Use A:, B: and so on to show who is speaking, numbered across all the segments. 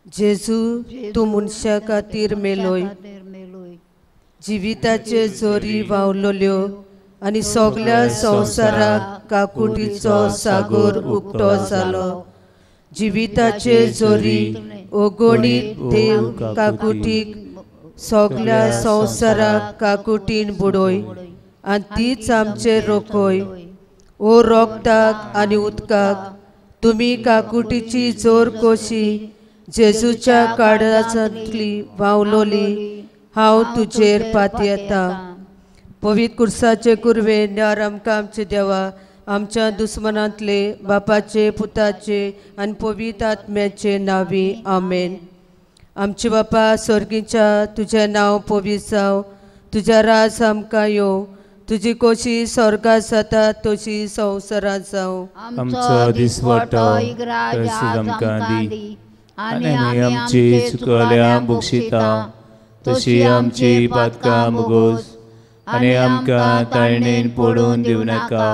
A: जेजू तूं मनशा खातीर मेलोय, जिविताचे जोरी व्हांवलोल्यो आनी सगल्या संवसाराक काकुटीचो सागोर उक्तो जालो. जिविताचे जोरी ओगोणीत देव काकुटीक सगल्या संवसाराक काकुटीन बुडोय आनी तीच आमचे रोखोय. ओ रोगताक आनी उदकाक तुमी काकुटीची जोर कशी जेजूच्या काळजांतली व्हांवलोली हांव तुजेर पातयेता. पवित्र कुर्साचे कुरवे न्यार आमकां आमचे देवा आमच्या दुस्मनांतले बापाचे पुताचे आनी पवित्र आत्म्याचे नांवी आमेन. आमचे बापा स्वर्गीच्या तुजें नांव पवित्र जावं, तुज्या राज आमकां येवं, तुजी कोशी स्वर्गात जाता तशी संवसारांत जावं.
B: आमचो दिसवटो आमकां दी आनी आमी आमची चुकल्या बक्षिता तशी आमची पातकां मुगोस आनी आमकां ताळणेन पडून दिवं नाका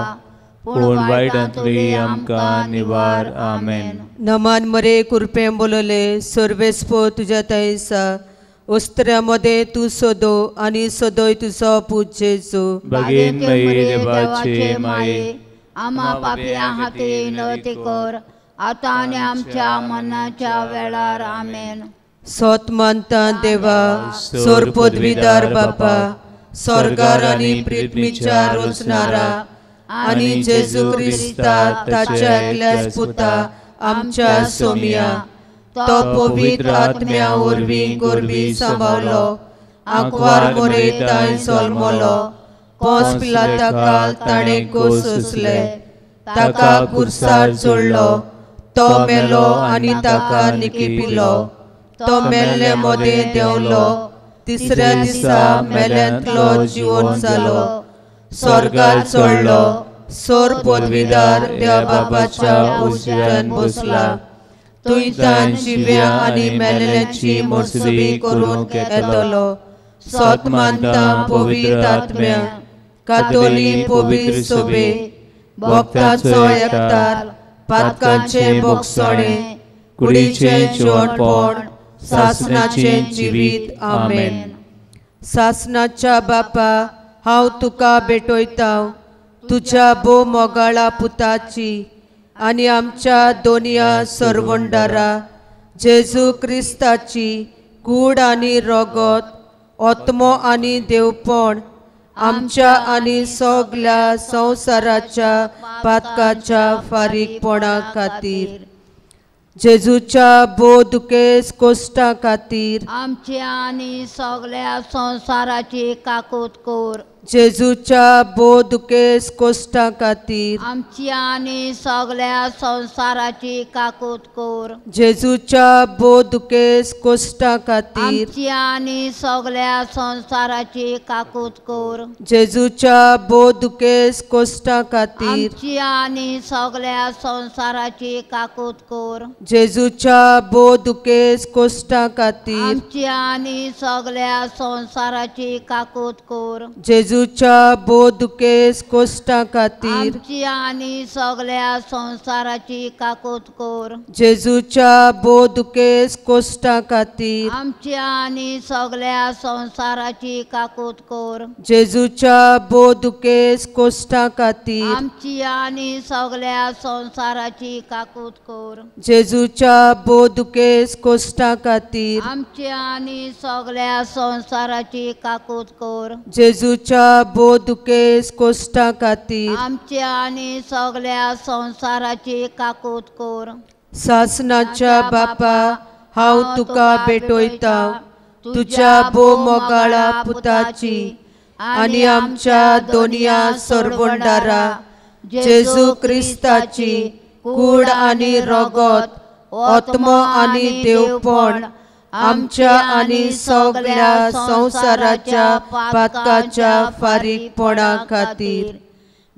B: पूण वायटांतली आमकां निवार. आमेन.
A: नमान मरे कुरपें बोलले सर्वेस्पो तुज्या थंय उस्त्र्या मदें तूं सोदो आनी सोदोय तुजो पूत जेजू.
B: भगीन मये देवाचे माये
C: आमा पापयां खातीर विनवती कर आतां आनी आमच्या मरणाच्या वेळार. आमेन.
A: सोत मानता देवा सोर पदवीदार बापा स्वर्गार आनी पृथ्वीच्या रचणारा आनी जेजू क्रिस्ता ताच्या एकल्याच पुता आमच्या सोमिया तो पवित्र आत्म्या वरवीं गोरवी सांबावलो आंकवार मोरे तांय जल्मलो पोंस पिलाता काल ताणें कोस सोंसले ताका कुर्सार चडलो तो मेलो आनी ताका निकिपिलो तो मेल्ले मदें देंवलो तिसऱ्या दिसा मेल्यांतलो जिवन जालो स्वर्गार चडलो सोर पदवीदार त्या बापाच्या उजव्यान बसला थंय जिव्या आनी मेल्ल्याची मोसबी करूंक येतलो. सोत मानता पवित्र आत्म्या कातोली पवित्र सोबे भक्ताचो एकतार पातकांचें बोगसणें कुडीचें जिवणपण सासनाचें जिवीत. आमेन. सासनाच्या बापा हांव तुका भेटयता तुज्या भोव मोगाळा पुताची आनी आमच्या दोनया सरवंडारा जेजू क्रिस्ताची कूड आनी रोगत आत्मो आनी देवपण आमच्या आनी सगल्या संवसाराच्या पातकाच्या फारीकपणा खातीर जेजूच्या भोव दुखेस कोश्टा खातीर
C: आमच्या आनी सगल्या संवसाराची काकूत कर.
A: जेजूच्या भोव दुखेस कोश्टा खातीर
C: आमच्या आनी सगल्या संवसाराची काकूत कर.
A: जेजूच्या भोव दुखेस कोश्टा खातीर
C: आमच्या आनी सगल्या संवसाराची काकूत कर.
A: जेजूच्या भोव दुखेस कोश्टा खातीर
C: आमच्या आनी सगल्या संवसाराची काकूत कर.
A: जेजूच्या भोव दुखेस कोश्टा खातीर
C: आमच्या आनी सगल्या संवसाराची काकूत कर.
A: जेजूच्या भोव दुखेस कोश्टा खातीर
C: आमच्या आनी सगल्या संवसाराची काकूत कर.
A: जेजूच्या भोव दुखेस कोश्टा खातीर
C: आमच्या आनी सगल्या संवसाराची काकूत कर.
A: जेजूच्या भोव दुखेस कोश्टा खातीर
C: आमच्या आनी सगल्या संवसाराची काकूत कर.
A: जेजूच्या भोव दुखेस कोश्टा खातीर
C: आमच्या आनी सगल्या संवसाराची काकूत कर.
A: जेजूच्या भोव दुखेस कोश्टा खातीर
C: आमच्या आनी सगल्या संवसाराची काकूत कर.
A: सासनाच्या बापा हांव तुका भेटयता तुज्या भोव मोगाळा पुताची आनी आमच्या दोनया सरवंडारा जेजू क्रिस्ताची कूड आनी रोगत आत्मो आनी देवपण आमच्या आनी सगल्या संवसाराच्या पातकाच्या फारीकपणा खातीर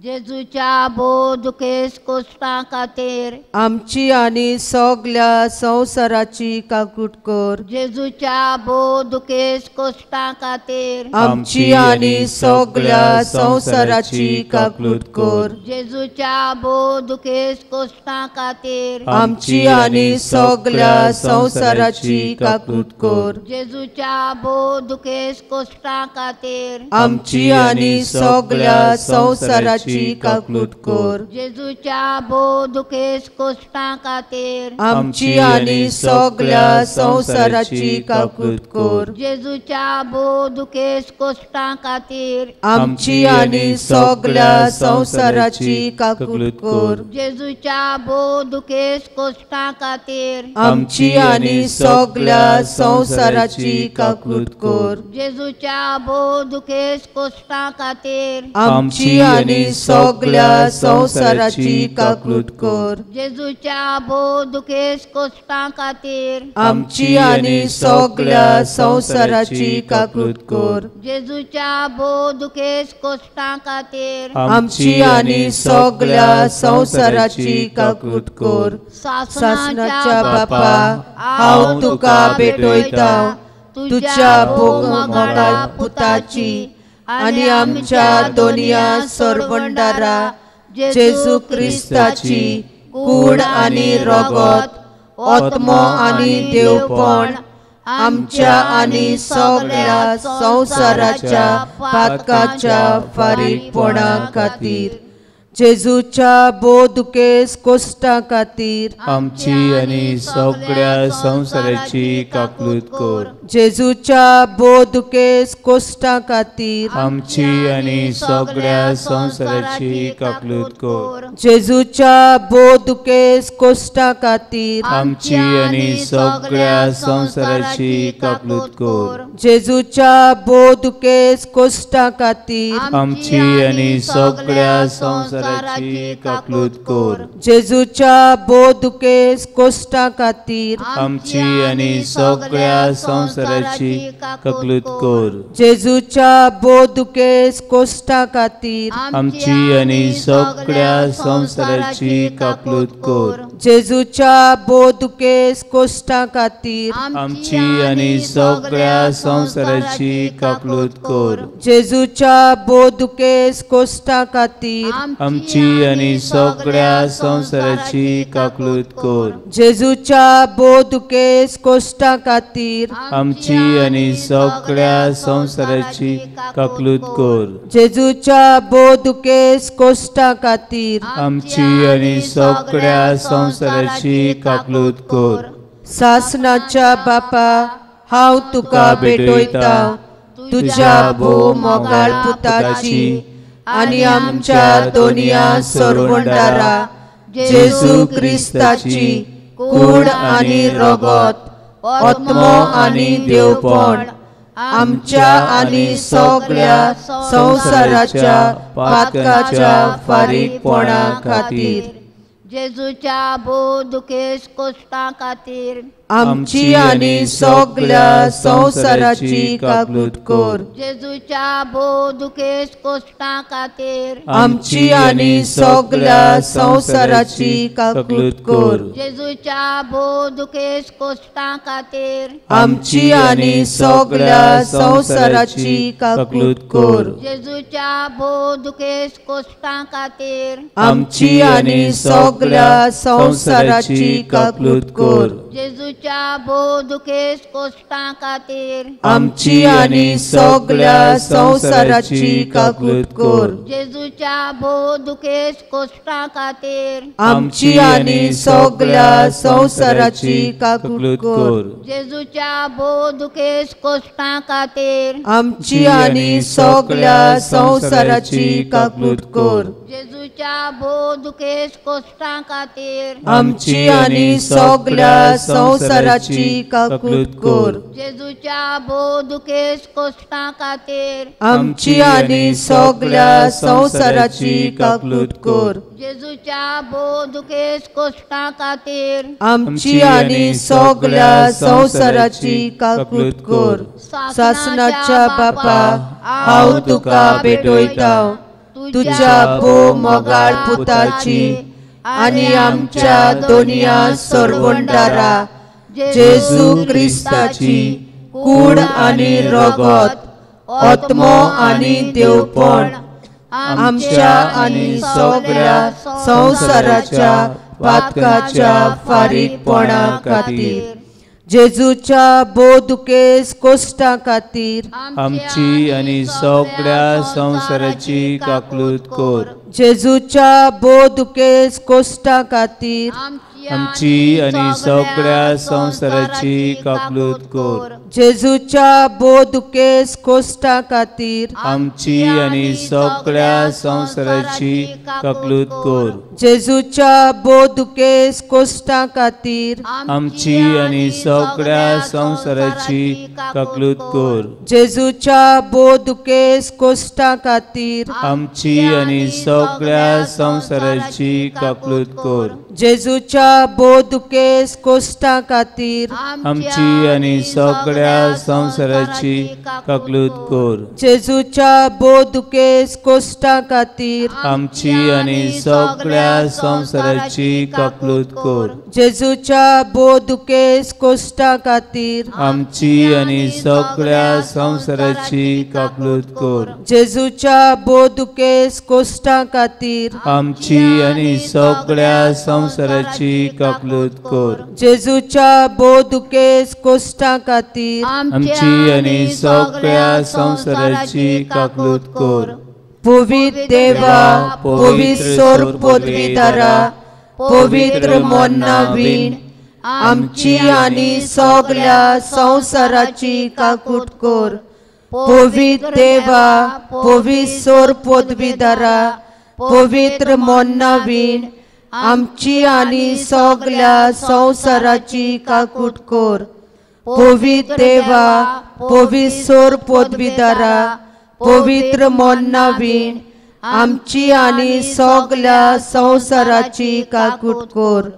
C: जेजूच्या भोव दुखेस्त कोश्टां खातीर
A: आमची आनी सगल्या संवसाराची काकूट कर.
C: जेजूच्या भोव दुखेस्त कोश्टां खातीर
A: आमची आनी सगल्या संवसाराची काकूट कर.
C: जेजूच्या भोव दुखेस्त कोश्टां खातीर
A: आमची आनी सगल्या संवसाराची काकूट कर.
C: जेजूच्या भोव दुखेस्त कोश्टां खातीर
A: आमची आनी सगल्या संवसाराची काकूट कर.
C: जेजूच्या भोव दुखेस्त कोश्टां खातीर
A: आमची आनी सगल्या संवसाराची काकूट कर.
C: जेजूच्या भोव दुखेस्त कोश्टां खातीर
A: आमची आनी सगल्या संवसाराची काकूट कर.
C: जेजूच्या भोव दुखेस्त कोश्टां खातीर
A: आमची आनी सगल्या संवसाराची काकूट कर.
C: जेजूच्या भोव दुखेस्त कोश्टां खातीर
A: आमची आनी सगल्या संवसाराची काकूट कर.
C: जेजूच्या भोव दुखेस्त कोश्टां खातीर
A: आमची आनी सगल्या संवसाराची काकूट कर.
C: जेजूच्या भोव दुखेस्त कोश्टां खातीर
A: आमची आनी सगल्या संवसाराची काकूट कर. सासणाच्या बापा, हांव तुका भेटयता तुज्या मोगाळ पुताची आनी आमच्या दोनया सोरवंडारा जेजू क्रिस्ताची कूड आनी रगत, आत्मो आनी देवपण आमच्या आनी सगल्या संवसाराच्या पातकाच्या फारीकपणा खातीर जेजूच्या भोव दुखेस्त कोश्टां खातीर
B: आमची आनी सगळ्या संवसाराची काकूट कर.
A: जेजूच्या भोव दुखेस्त कोश्टां खातीर
B: आमची आनी सगळ्या संवसाराची काकूट कर.
A: जेजूच्या भोव दुखेस्त कोश्टां खातीर
B: आमची आनी सगळ्या संवसाराची काकूट कर.
A: जेजूच्या भोव दुखेस्त कोश्टां खातीर
B: आमची आनी सगळ्या संवसाराची काकूट कर.
A: जेजूच्या भोव दुखेस्त कोश्टां खातीर
B: आमची आनी सगळ्या संवसाराची काकूट कर.
A: जेजूच्या भोव दुखेस्त कोश्टां खातीर
B: आमची आनी सगळ्या संवसाराची काकूट कर.
A: जेजूच्या भोव दुखेस्त कोश्टां खातीर
B: आमची आनी सगळ्या संवसाराची काकूट कर.
A: जेजूच्या भोव दुखेस्त कोश्टां खातीर
B: आमची आनी सगळ्या संवसाराची काकूट कर.
A: जेजूच्या भोव दुखेस्त कोश्टां खातीर
B: आमची आनी सगळ्या संवसाराची काकूट कर.
A: जेजूच्या भोव दुखेस्त कोश्टां खातीर
B: आमची आनी सगळ्या संवसाराची काकूट कर.
A: सासणाच्या बापा, हांव तुका भेटयता तुज्या भोव मोगाळ पुताची आनी आमच्या दोनया सोरवंडारा जेजू क्रिस्ताची कूड आनी रगत, आत्मो आनी देवपण आमच्या आनी सगल्या संवसाराच्या पातकाच्या फारीकपणा खातीर
C: जेजूच्या भोव दुखेस्त कोश्टां खातीर
A: आमची आनी सगल्या संवसाराची काकूट कर.
C: जेजूच्या भोव दुखेस्त कोश्टां खातीर
A: आमची आनी सगल्या संवसाराची काकूट कर.
C: जेजूच्या भोव दुखेस्त कोश्टां खातीर
A: आमची आनी सगल्या संवसाराची काकूट कर.
C: जेजूच्या भोव दुखेस्त कोश्टां खातीर
A: आमची आनी सगल्या संवसाराची काकूट कर.
C: जेजूच्या भोव दुखेस्त कोश्टां खातीर
A: आमची आनी सगल्या संवसाराची काकूट कर.
C: जेजूच्या भोव दुखेस्त कोश्टां खातीर
A: आमची आनी सगल्या संवसाराची काकूट कर.
C: जेजूच्या भोव दुखेस्त कोश्टां खातीर
A: आमची आनी सगल्या संवसाराची काकूट कर.
C: जेजूच्या भोव दुखेस्त कोश्टां खातीर
A: आमची आनी सगल्या संवसाराची काकूट कर.
C: जेजूच्या भोव दुखेस्त कोश्टां खातीर
A: आमची आनी सगल्या संवसाराची काकूट कर.
C: जेजूच्या भोव दुखेस्त कोश्टां खातीर
A: आमची आनी सगल्या संवसाराची काकूट कर. सासणाच्या बापा, हांव तुका भेटयता तुज्या भोव मोगाळ पुताची आनी आमच्या दोनया सर्वंडारा जेजू क्रिस्ताची कूड आनी रगत आत्मो आनी देवपण आमच्या आनी सगळ्या संवसाराच्या पातकाच्या फारीकपणा खातीर जेजूच्या भोव दुखेस कोश्टा खातीर
B: आमची आनी सगळ्या संवसाराची काकलूत कर.
A: जेजूच्या भोव दुखेस कोश्टा खातीर
B: आमची आनी सगळ्या संवसाराची काकलूत कर.
A: जेजूच्या भोव दुखेस कोश्टा खातीर
B: आमची आनी सगळ्या संवसाराची काकलूत कर.
A: जेजूच्या भोव दुखेस कोश्टा खातीर
B: आमची आनी सगळ्या संवसाराची काकलूत कर.
A: जेजूच्या भोव दुखेस कोश्टा खातीर
B: आमची आनी सगळ्या संवसाराची काकलूत कर.
A: जेजूच्या भोव दुखेस कोश्टा खातीर
B: आमची आनी सगळ्या संवसाराची काकलूत कर.
A: जेजूच्या भोव दुखेस कोश्टा खातीर
B: आमची आनी सगळ्या संवसाराची काकलूत कर.
A: जेजूच्या भोव दुखेस कोश्टा खातीर
B: आमची आनी सगळ्या संवसाराची काकलूत कर.
A: जेजूच्या भोव दुखेस कोश्टा खातीर
B: आमची आनी सगळ्या संवसाराची काकलूत कर.
A: जेजूच्या भोव दुखेस कोश्टा खातीर
B: आमची आनी सगळ्या संवसाराची काकलूत कर.
A: पवित्र देवा, पवित्र सोर पदवीदारा, पवित्र मोन्नावीण आमची आनी सगळ्या संवसाराची काकूट कर. पवित्र देवा, पवित्र सोर पदवीदारा, पवित्र मोन्नावीण आमची आनी सगळ्या संवसाराची काकूट कर. पवित्र देवा, पवित्र सोर पदवीदारा, पवित्र मोन्नावीण आमची आनी सगळ्या संवसाराची काकूट कर.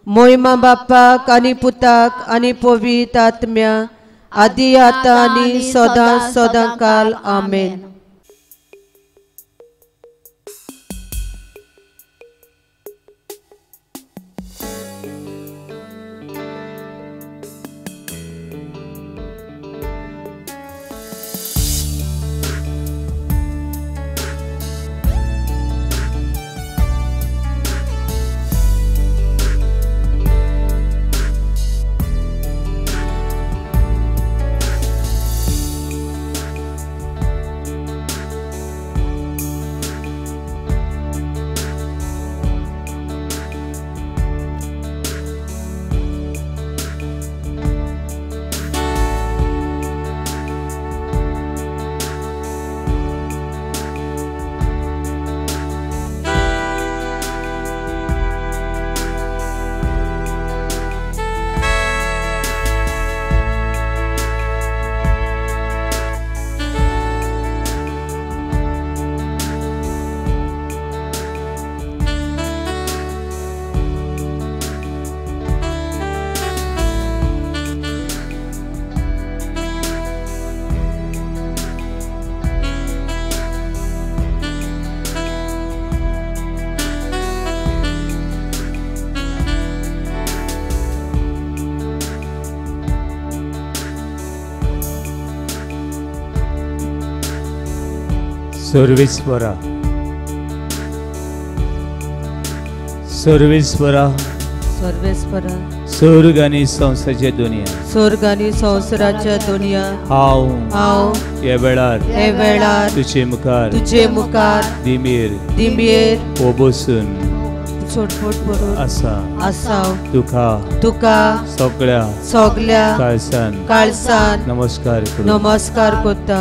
A: मोहिमा बापाक आनी पुताक आनी पवित्र आत्म्या आदी आतां आनी सदां सदां काल. आमेन.
B: सर्वेस्वरा, सर्वेस्वरा,
A: सर्वेस्वरा,
B: स्वर्ग आनी संवसाराच्या दुनिया,
A: स्वर्ग आनी संवसाराच्या दुनिया,
B: हांव
A: हांव
B: ह्या वेळार
A: ह्या वेळार
B: तुजे मुखार
A: तुजे मुखार
B: दिमेर
A: दिमेर
B: उबसून
A: सोडफोट करून
B: आसा
A: आसा
B: तुका
A: तुका
B: सगळ्या
A: सगळ्या
B: काळसान
A: काळसान
B: नमस्कार करूं
A: नमस्कार करता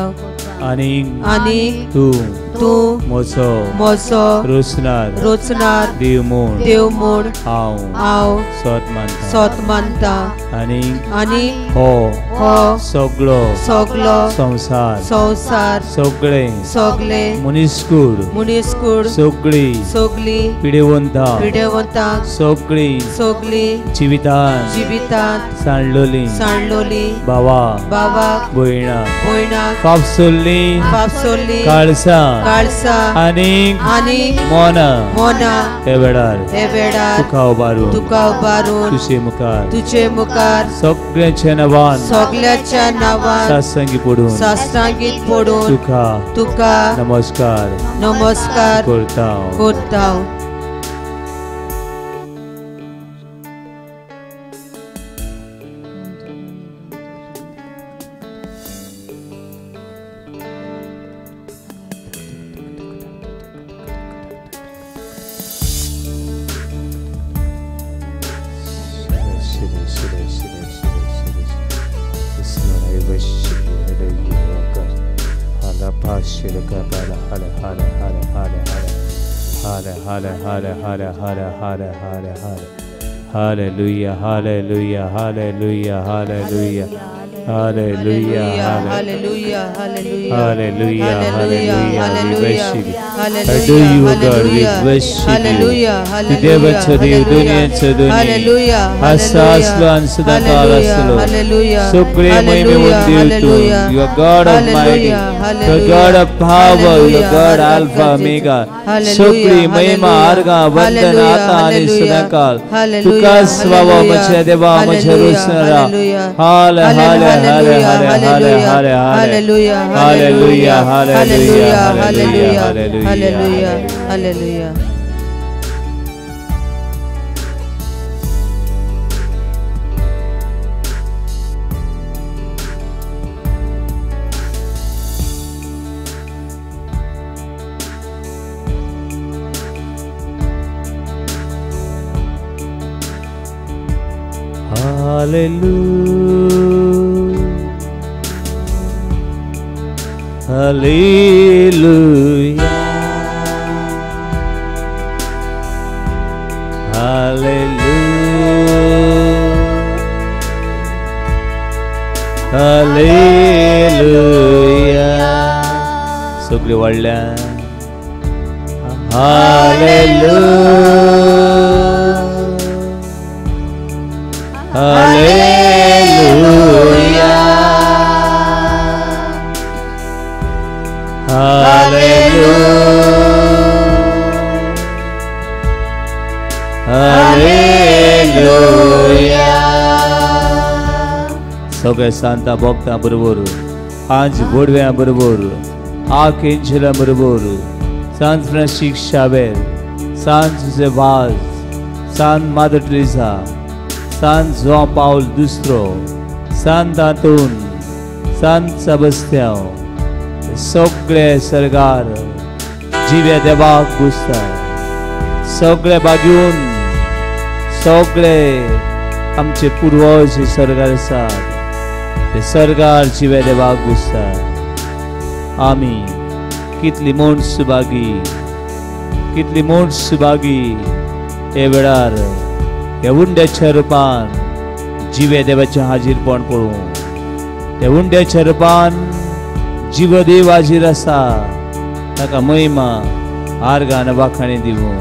B: आनी
A: आनी
B: तूं
A: तूं
B: म्हजो
A: म्हजो
B: रोचणार
A: रोचणार
B: देव म्हूण
A: देव म्हूण
B: हांव
A: हांव
B: सोत मानता
A: सोत मानता
B: आनी
A: आनी
B: हो
A: हो
B: सगळो
A: सगळो
B: संवसार
A: संवसार
B: सगळे
A: सगळे
B: मनीसकूड
A: मनीसकूड
B: सगळी
A: सगळी
B: पिडेवंतां
A: पिडेवंतांक
B: सगळी
A: सगळी
B: जिवितान
A: जिवितांत
B: सांडलोली
A: सांडलोली
B: बाबा
A: बाबाक
B: भयणाक
A: भयणाक
B: फाफसुल्ली
A: फाफसुल्ली
B: काळसां
A: काळसा
B: आनी
A: आनी
B: मोना
A: मोना
B: हे वेळार
A: हे वेळार
B: तुका उबारून
A: तुका उबारून
B: तुजे मुखार
A: तुजे मुखार
B: सगळ्यांच्या नांवान
A: सगळ्याच्या नांवान
B: सासंगी पडून
A: साष्टांगीत पडून
B: तुका
A: तुका
B: नमस्कार
A: नमस्कार
B: करता.
A: करता.
B: Hallelujah, hallelujah, hallelujah, hallelujah, hallelujah,
A: hallelujah, hallelujah,
B: hallelujah,
A: hallelujah,
B: We worship you.
A: Hallelujah,
B: Adore you, O God. We worship you.
A: Hallelujah,
B: देवाचो देव, दुनियेचो धनी,
A: hallelujah,
B: आसा आसलो आनी सदांकाळ आसलो. सगळे महिमेवंत देव तूं. You are God Almighty, you are God of power, you are God Alpha Omega. सगळी महिमा, आर्गां, वंदन आतां आनी सदांकाळ तुकाच वावो म्हज्या देवा, म्हज्या रोसणारा. हाल हाल हाल हाल हाल हाल
A: hallelujah,
B: hallelujah,
A: hallelujah,
B: hallelujah,
A: hallelujah,
B: hallelujah.
A: Hallelujah.
B: Hallelujah, hallelujah, hallelujah, hallelujah. सगळे वाडल्या. Hallelujah, hallelujah, hallelujah, hallelujah. सगळे सांता भक्तां बरोबर, आज बोडव्यां बरोबर, आर्कएंजला बरोबर, सांत फ्रांसीस शावेर, सांत जुझे वाज, सांत मादर ट्रेझा, सांत जुआंव पावल दुसरो, सांत आंतोन, सांत सेबास्त्यांव, सगळे सरकार जिव्या देवाक पुजता. सगळे बाजून सगळे आमचे पुर्वज हे सरकार आसात, ते सरकार जिव्या देवाक पुजता. आमी कितली मोड सुभागी, कितली मोड सुभागी हे वेळार ह्या उंड्याच्या रुपान जिव्या देवाचें हाजीरपण पळोवं. त्या उंड्याच्या रुपान जीवदेव हाजीर आसा, ताका महिमा, आर्गां वाखाणी दिवं.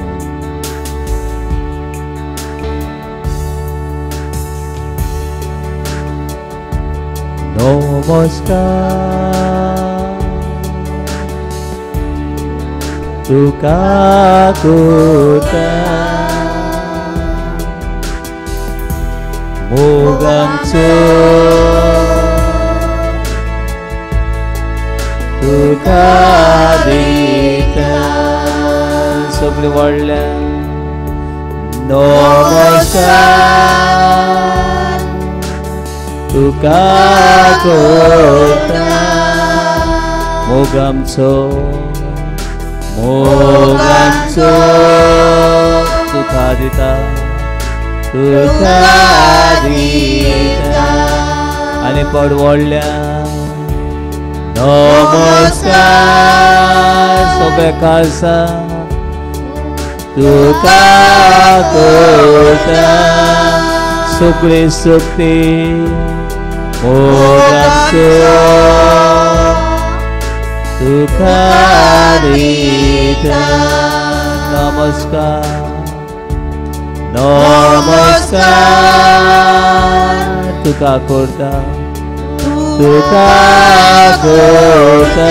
B: नमस्कार तुका करता, मोगांचो तुका दिता. सगळे व्हडल्या. नमस्कार तुका करता, मोगांचो मोगांचो तुका दिता, तुका दिता. आनी पड व्हडल्या. नमस्कार सगळे खासा तुका करता, सगळे शक्ती मोगांचो तुका दिता. नमस्कार नमस्कार तुका करता, तुका करता,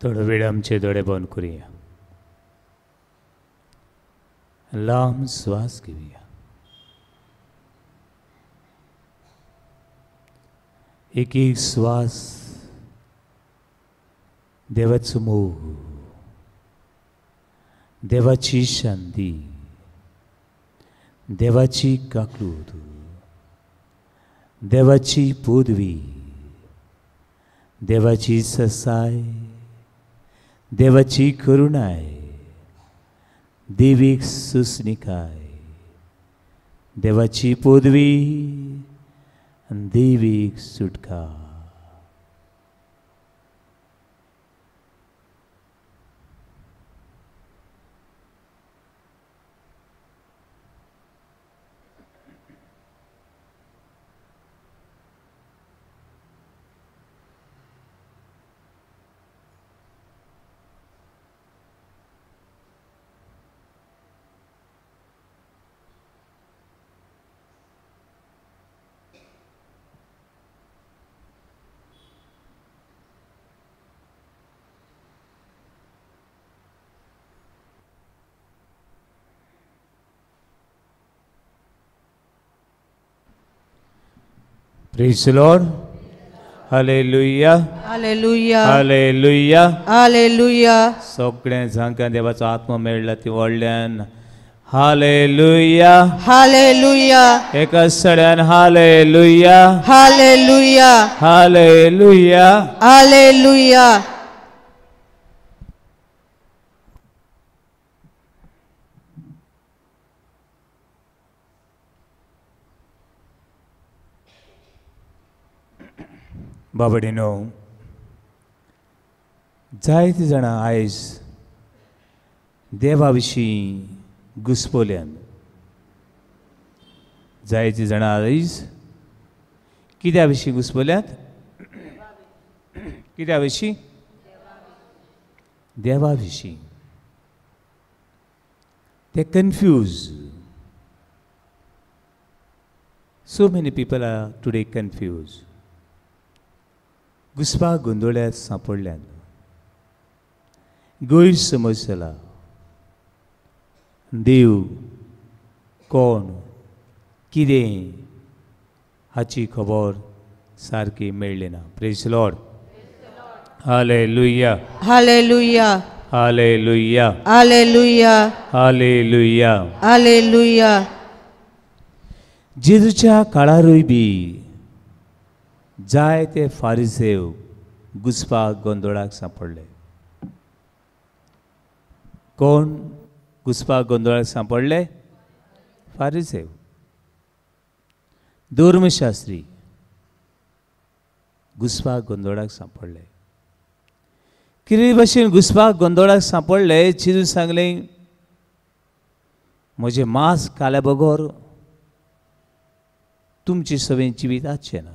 B: थोडो वेळ आमचे दोळे बंद करुया, लांब श्वास घेवया. एक एक श्वास देवाचो मोग, देवाची शांती, देवाची काकलूत, देवाची पदवी, देवाची ससाय, देवाची करुणाय, देवीक सुसनिकाय, देवाची पदवी आनी देवीक सुटका. Praise the Lord. Hallelujah.
A: Hallelujah.
B: Hallelujah.
A: Hallelujah.
B: सगळ्या जांकां देवाचो आत्मो मेळ्ळा ती व्हडल्यान हालेलुया.
A: हालेलुया.
B: एका सड्यान हालेलुया.
A: हालेलुया.
B: हालेलुया.
A: हालेलुया.
B: बाबडीनो, जायते जाणां आयज देवा विशीं घुस्पल्यान, जायते जाणां आयज कित्या विशीं घुस्पल्यात? कित्या विशीं? देवा विशीं. ते confuse. So many people are today confuse. घुसपा गोंदोळ्यांत सांपडल्यान, गैरसमज जाला. देव कोण कितें हाची खबर सारकी मेळ्ळी ना. Praise Lord. Hallelujah.
A: Hallelujah.
B: Hallelujah.
A: Hallelujah.
B: Hallelujah.
A: Hallelujah.
B: जेजूच्या काळारूय बी जायते फारिसेव घुसपा गोंदोळाक सांपडले. कोण घुसपा गोंदोळाक सांपडले? फारिसेव, धर्मशास्त्री घुसपा गोंदोळाक सांपडले. कितें भशेन घुसपा गोंदोळाक सांपडले? जेजून सांगलें, म्हजें मांस खाल्या बगर तुमचें सगळें जिवीत आसचें ना,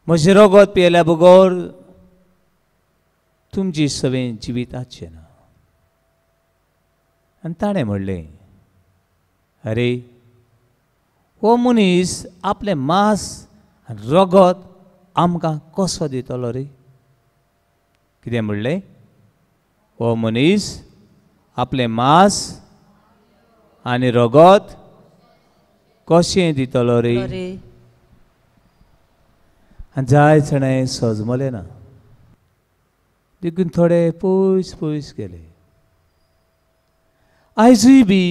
B: म्हजें रगत पियेल्या बगर तुमचें सगळें जिवीत आसचें ना. आनी ताणें म्हणलें, अरे हो मनीस आपलें मांस आनी रगत आमकां कसो दितलो रे? कितें म्हणलें? हो मनीस आपलें मांस आनी रगत कशें दितलो रे? आनी जाय जाणां सजमलें ना, देखून थोडे पयस पयस गेले. आयजूय बी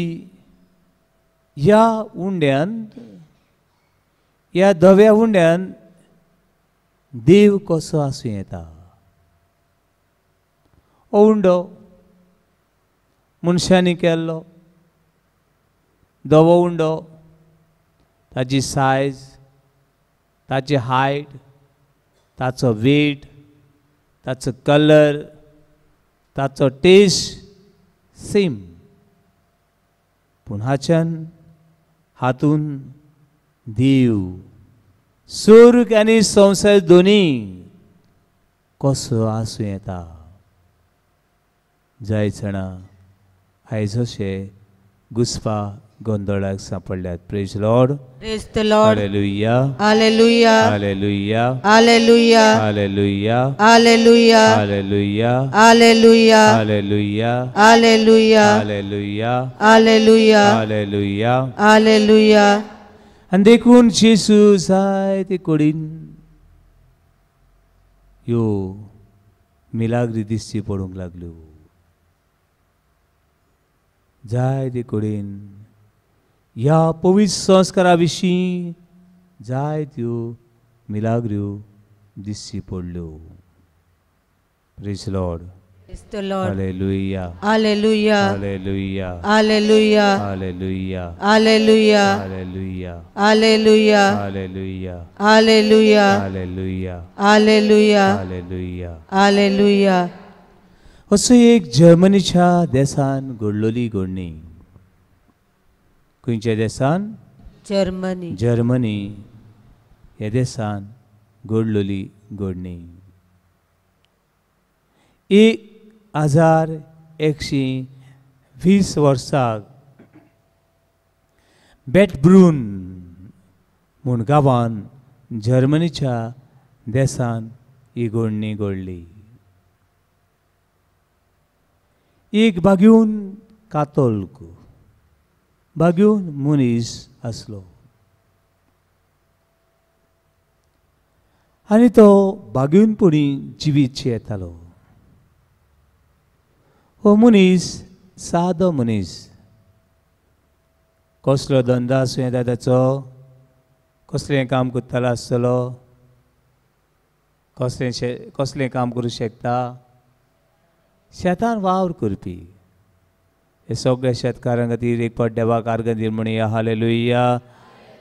B: ह्या उंड्यान, ह्या धव्या उंड्यान देव कसो आसूं येता? हो उंडो मनशांनी केल्लो धवो उंडो, ताजी सायज, ताची हायट, ताचो वेट, ताचो कलर, ताचो टेस्ट सेम, पूण हाच्यान हातून देव स्वर्ग आनी संवसार दोनी कसो आसूं येता? जाय जाणां आयज अशे घुसपा गोंदळाक सांपडल्यात. Praise Lord.
A: Praise the Lord.
B: Hallelujah.
A: Hallelujah.
B: Hallelujah.
A: Hallelujah.
B: Hallelujah.
A: Hallelujah.
B: Hallelujah.
A: Hallelujah.
B: Hallelujah.
A: Hallelujah.
B: Hallelujah.
A: Hallelujah.
B: Hallelujah.
A: Hallelujah.
B: आनी देखून जेजू जायते कडेन ह्यो मिलाग्री दिश्टी पडूंक लागल्यो. जायते कडेन ह्या पवित्र संस्कारा विशीं जायत्यो मिलाग्र्यो दिश्टी पडल्यो. Praise Lord.
A: Praise the Lord.
B: Hallelujah.
A: Hallelujah.
B: Hallelujah.
A: Hallelujah.
B: Hallelujah.
A: Hallelujah.
B: Hallelujah.
A: Hallelujah.
B: Hallelujah.
A: Hallelujah.
B: Hallelujah.
A: Hallelujah.
B: Hallelujah.
A: Hallelujah.
B: असो एक जर्मनीच्या देशान घडलोली घडणी. खंयच्या देशान?
A: जर्मनी.
B: जर्मनी ह्या देशान घडलोली घडणी. 1120 वर्साक बेटब्रून म्हूण गांवान जर्मनीच्या देशान ही घडणी घडली. एक बागेवन कातोल्क, बागेवन मनीस आसलो आनी तो बागेवनपणी जिवीत येतालो. हो मनीस सादो मनीस, कसलो धंदो आसूं येता ताचो, कसलें काम करतालो आसतलो, कसलें कसलें काम करूं शकता, शेतान वावर करपी. हे सगळ्या शेतकारां खातीर एक फावट देवाक आर्गां दी म्हणया. Hallelujah.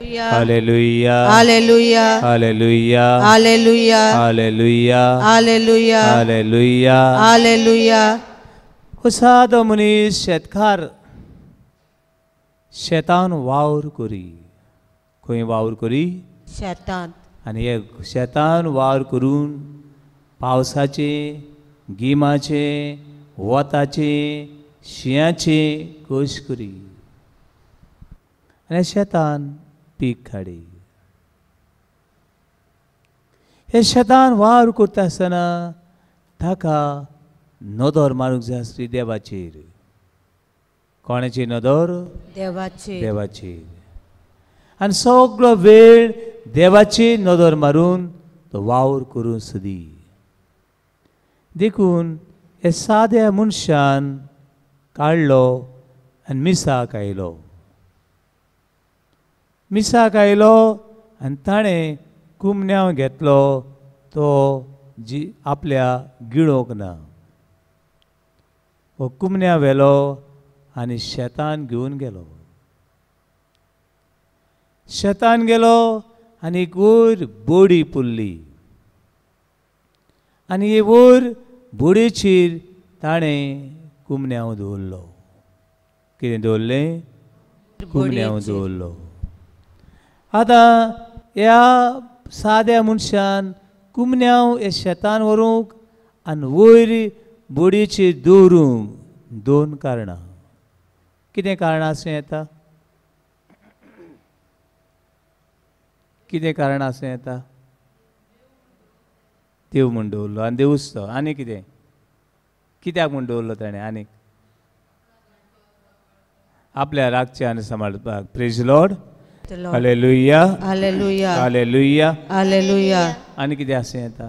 B: Hallelujah.
A: Hallelujah.
B: Hallelujah.
A: Hallelujah.
B: Hallelujah.
A: Hallelujah.
B: Hallelujah.
A: Hallelujah.
B: हो सादो मनीस शेतकार, शेतान वावर करी. खंय वावर करी?
A: शेतान.
B: आनी हे शेतान वावर करून पावसाचे, गिमाचे, वताचे, शिंयाचे कश करी आनी शेतान पीक हाडी. हे शेतान वावर करता आसतना ताका नदर मारूंक जाय आसली देवाचेर. कोणाची नदर?
A: देवाचेर.
B: देवाचेर. आनी सगळो वेळ देवाची नदर मारून तो वावर करूं सदी. देखून हे साद्या मनशान काडलो आनी मिसाक आयलो. मिसाक आयलो आनी ताणें कुमन्यांव घेतलो तो जी आपल्या गिळोंक ना. हो कुमन्यांव व्हेलो आनी शेतान घेवन गेलो. शेतान गेलो आनी एक वयर बोडी पुरली आनी हे वयर बोडयेचेर ताणें कुमन्यांव दवरलो. कितें दवरलें? कुमन्यांव दवरलो. आतां ह्या साद्या मनशान कुमन्यांव हे शेतान व्हरूंक आनी वयर बोडयेचेर दवरूंक दोन कारणां. कितें कारणां आसूं येता? कितें कारण आसूं येता? देव म्हूण दवरलो आनी देवूच तो. आनी कितें? कित्याक म्हूण दवरलो ताणें? आनीक आपल्या राखचें आनी सांबाळपाक. Praise Lord. Hallelujah.
A: Hallelujah.
B: Hallelujah.
A: Hallelujah.
B: आनी कितें आसूं येता?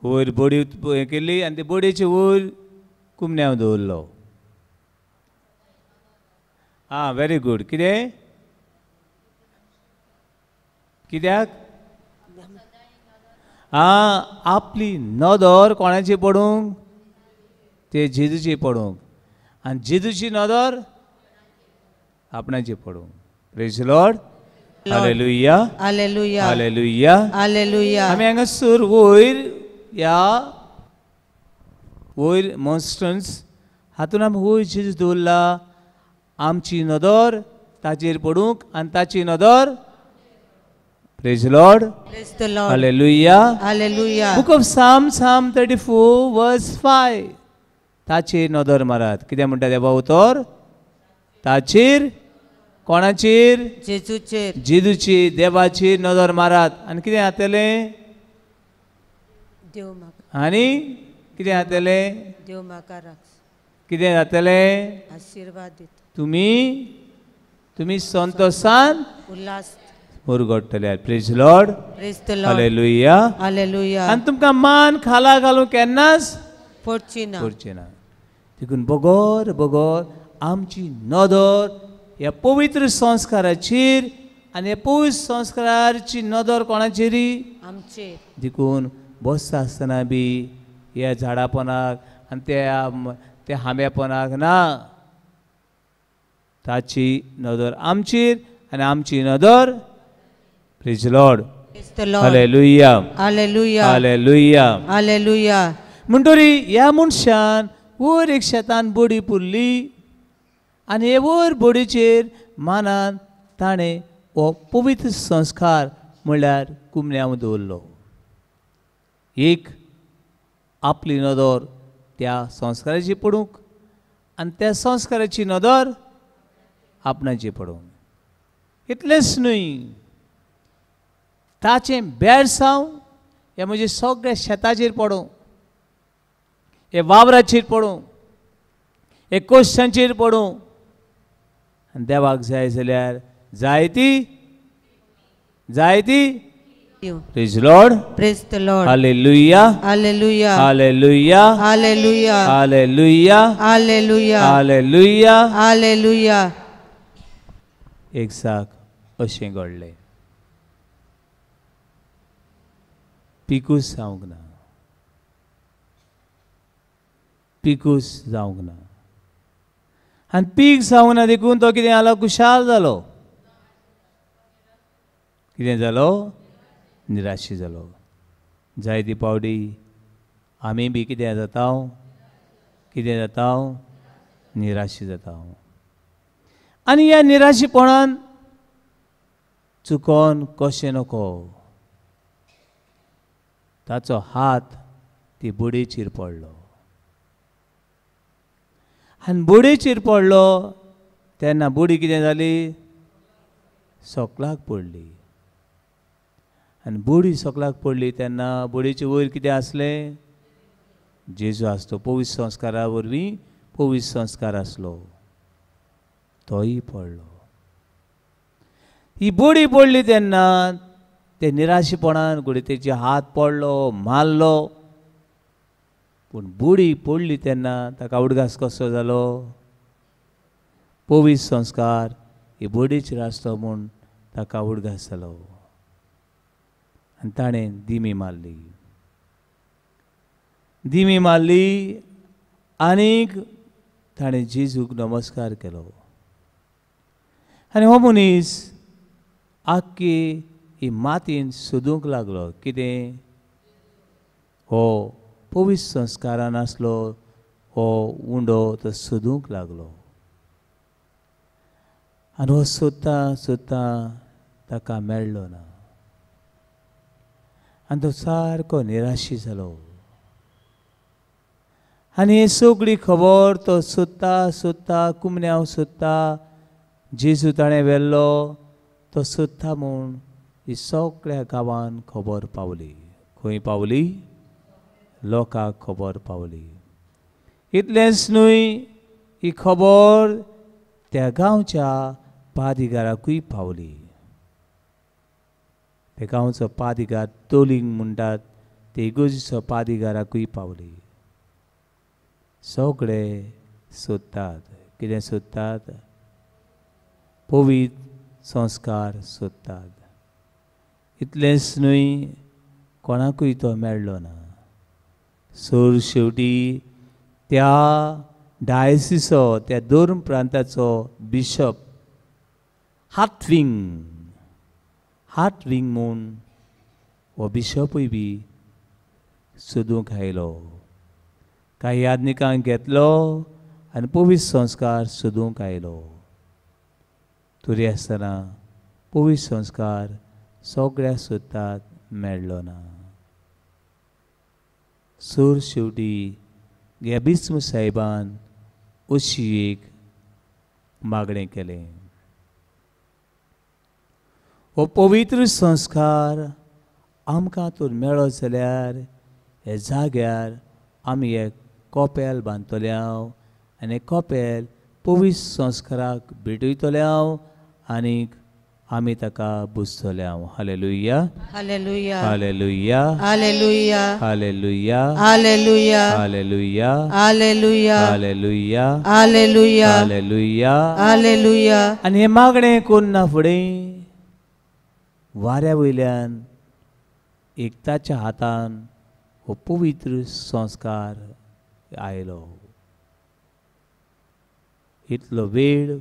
B: वयर बडी हें केली आनी ते बडयेचे वयर कुमन्यांव दवरलो. आं, व्हेरी गूड. कितें? कित्याक? आं, आपली नदर कोणाची पडूंक? ते जेजूची पडूंक. आनी जेजूची नदर आपणाची पडूंक. Praise Lord. Hallelujah,
A: hallelujah,
B: hallelujah,
A: hallelujah.
B: आमी हांगासर वयर ह्या वयर मॉन्स्टन्स हातून आमी वयर जेजू दवरला. आमची नदर ताचेर पडूंक आनी ताची नदर. Praise Lord.
A: Praise the Lord.
B: Hallelujah,
A: hallelujah.
B: Book of Psalm, Psalm 34 verse 5. ताचेर नदर मारात. कितें म्हणटा देवा उतर? ताचेर. कोणाचेर?
A: जेजूचेर.
B: जेजूची, देवाचेर नदर मारात आनी कितें जातलें?
A: देव म्हाका.
B: आनी कितें जातलें?
A: देव म्हाका राख.
B: कितें जातलें?
A: आशिर्वाद दिता.
B: तुमी तुमी संतोसान
A: Ulhas
B: मुरगडटले. Praise Lord.
A: Praise the Lord.
B: Hallelujah,
A: hallelujah.
B: आनी तुमकां मान खाला घालूंक केन्नाच
A: पडची ना,
B: पडची ना. देखून बगर बगर आमची नदर ह्या पवित्र संस्काराचेर आनी ह्या पवित्र संस्काराची नदर कोणाचेरी?
A: आमचेर.
B: देखून बसता आसतना बी ह्या झाडापणाक आनी त्या त्या हांब्यापणाक ना, ताची नदर आमचेर आनी आमची नदर. Praise Lord. Hallelujah,
A: hallelujah,
B: hallelujah,
A: hallelujah.
B: म्हणटरी ह्या मनशान वयर एक शेतान बडी पुरली आनी हे वयर बडीचेर मानान ताणें हो पवित्र संस्कार म्हणल्यार कुमन्यांव दवरलो. एक आपली नदर त्या संस्काराची पडूंक आनी त्या संस्काराची नदर आपणाची पडूंक. इतलेंच न्हय, ताचें बेळसांव हें म्हजे सगळ्या शेताचेर पडूं, हे वावराचेर पडूं, हे कोश्टांचेर पडूं. आनी देवाक जाय जाल्यार जाय ती, जाय ती. Praise Lord.
A: Praise the Lord.
B: Hallelujah,
A: hallelujah,
B: hallelujah,
A: hallelujah,
B: hallelujah,
A: hallelujah,
B: hallelujah,
A: hallelujah.
B: एक साक अशें घडलें. पिकूस जावंक ना, पिकूस जावंक ना. आनी पीक जावंक ना देखून तो कितें जालो? खुशाल जालो. कितें जालो? निराशी जालो. जायती पावटी आमी बी कितें जाता? कितें जाता? निराशी जाता. आनी ह्या निराशीपणान चुकोन कशें नको ताचो हात ती बडयेचेर पडलो. आनी बडयेचेर पडलो तेन्ना बडी कितें जाली? सोकलाक पडली. आनी बडी सोकलाक पडली तेन्ना बडयेचे वयर कितें आसलें? जेजू आसलो. पवित्र संस्कारा वरवीं पवित्र संस्कार आसलो, तोय पडलो. ही बडी पडली तेन्ना ते निराशेपणान घडये तेजे हात पडलो, मारलो. पूण बडी पडली तेन्ना ताका उडगास कसो जालो? पवित्र संस्कार ही बडयेचेर आसलो म्हूण ताका उडगास जालो. आनी ताणें दिमी मारली, दिमी मारली आनीक ताणें जेजूक नमस्कार केलो. आनी हो मनीस आख्खी ही मातयेन सोदूंक लागलो. कितें? हो पवित्र संस्कारान आसलो हो उंडो तो सोदूंक लागलो. आनी हो सोदता सोदता ताका मेळ्ळो ना. आनी तो सारको निराशी जालो. आनी ही सगळी खबर तो सोदता सोदता कुमन्यांव सोदता जेजू ताणें व्हेल्लो तो सोदता म्हूण ही सगळ्या गांवान खबर पावली. खंय पावली? लोकांक खबर पावली. इतलेंच न्हय, ही खबर त्या गांवच्या पादिगाराकूय पावली. ते गांवचो पादिगार तोलिंग म्हणटात ते इगोर्जीचो पादिगाराकूय पावली. सगळे सोदतात. कितें सोदतात? पवित्र संस्कार सोदतात. इतलेंच न्हय, कोणाकूय तो मेळ्ळो ना. सोर शेवटी त्या डायसिसो, त्या धर्म प्रांताचो बिशप हार्टविंग, हार्टविंग म्हूण हो बिशपूय बी सोदूंक आयलो. कांय याज्ञिकांक घेतलो आनी पवित्र संस्कार सोदूंक आयलो. तरी आसतना पवित्र संस्कार सगळ्या सोदतात, मेळ्ळो ना. सोर शेवटी गॅबिस्म साहेबान अशी एक मागणें केलें, हो पवित्र संस्कार आमकां तर मेळत जाल्यार ह्या जाग्यार आमी एक कपेल बांदतले हांव आनी कपेल पवित्र संस्काराक भेटयतले हांव आनीक आमी ताका बुजतले हांव. Hallelujah,
A: hallelujah,
B: hallelujah,
A: hallelujah,
B: hallelujah,
A: hallelujah,
B: hallelujah,
A: hallelujah,
B: hallelujah,
A: hallelujah,
B: hallelujah,
A: hallelujah.
B: आनी हें मागणें कोन्ना फुडें वाऱ्या वयल्यान एक ताच्या हातान हो पवित्र संस्कार आयलो. इतलो वेळ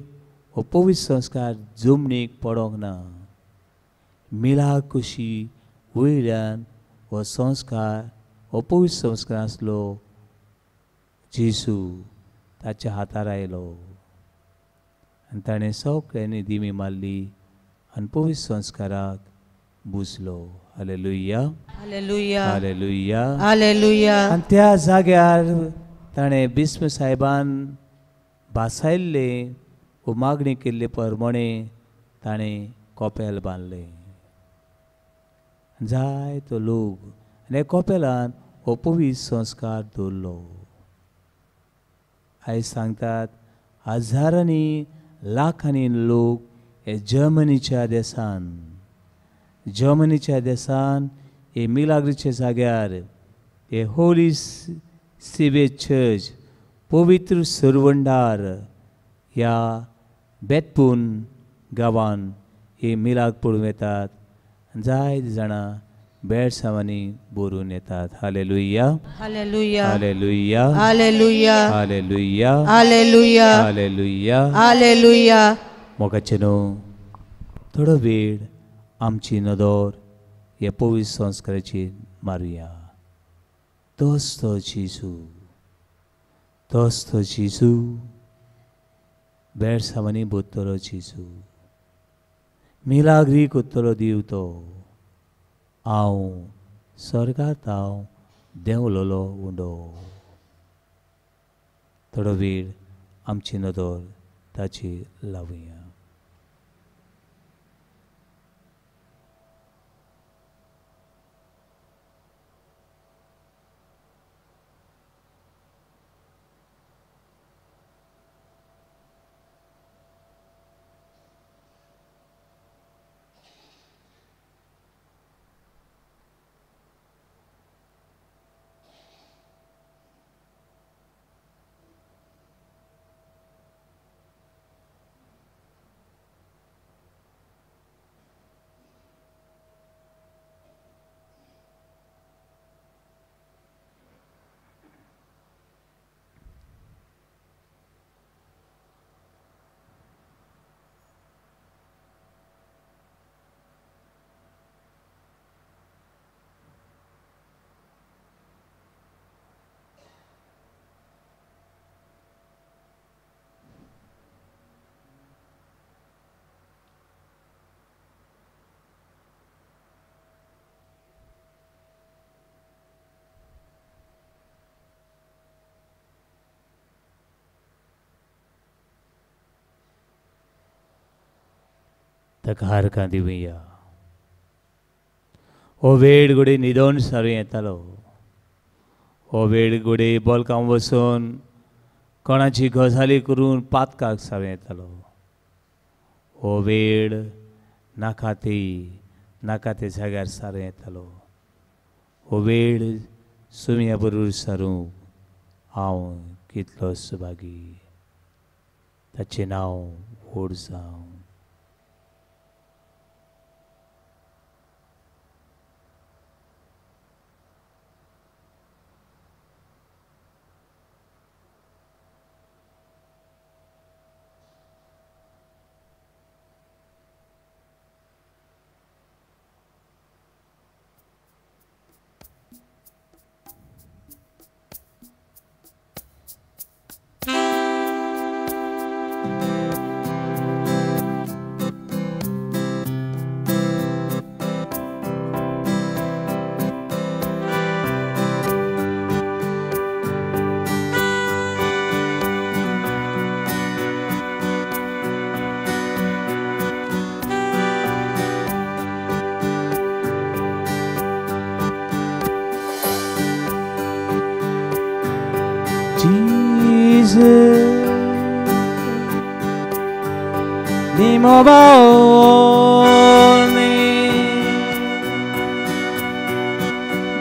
B: हो पवित्र संस्कार जमनीक पडोंक ना. मिला कशी वयल्यान हो संस्कार, हो पवित्र संस्कार आसलो जेजू ताच्या हातार आयलो आनी ताणें सगळ्यांनी दिमी मारली आनी पवित्र संस्काराक बुजलो. Hallelujah,
A: hallelujah,
B: hallelujah,
A: hallelujah.
B: आनी त्या जाग्यार ताणें बिस्म साहेबान भासायल्लें वो मागणी केल्ले परमणे ताणें कपेल बांदलें. जायतो लोक आनी कपेलान हो पवित्र संस्कार दवरलो. आयज सांगतात हजारांनी लाखांनी लोक हे जर्मनीच्या देसान, जर्मनीच्या देसान हे मिलाग्रीच्या जाग्यार हे होली सिवे चर्च, पवित्र सरवंडार ह्या बेतपून गांवान हे मिलाग पळोवंक येतात. जायते जाणां बेळसांवांनी भरून येतात. Hallelujah,
A: hallelujah,
B: hallelujah,
A: hallelujah,
B: hallelujah,
A: hallelujah,
B: hallelujah,
A: hallelujah.
B: मोगाचे न्हू, थोडो वेळ आमची नदर हे पवित्र संस्काराचेर मारुया. तोच तो जेजू, तोच तो जेजू, बेळसांवांनी बोतलो जेजू, मिलाग्री कोत्तलो देव तो. हांव स्वर्गांत हांव देंवलोलो उंडो. थोडो वेळ आमची नदर ताचेर लावया. ताका हारकां दिवया. हो वेळ घडये न्हिदोन सारूं येतालो. हो वेळ घडये बोलकां वचून कोणाची गजाली करून पातकाक सारूं येतालो. हो वेळ नाका ती नाका ते जाग्यार सारूं येतालो. हो वेळ सुम्या बरोबर सारूं हांव कितलो सुभागी. ताचें नांव व्हड जावं.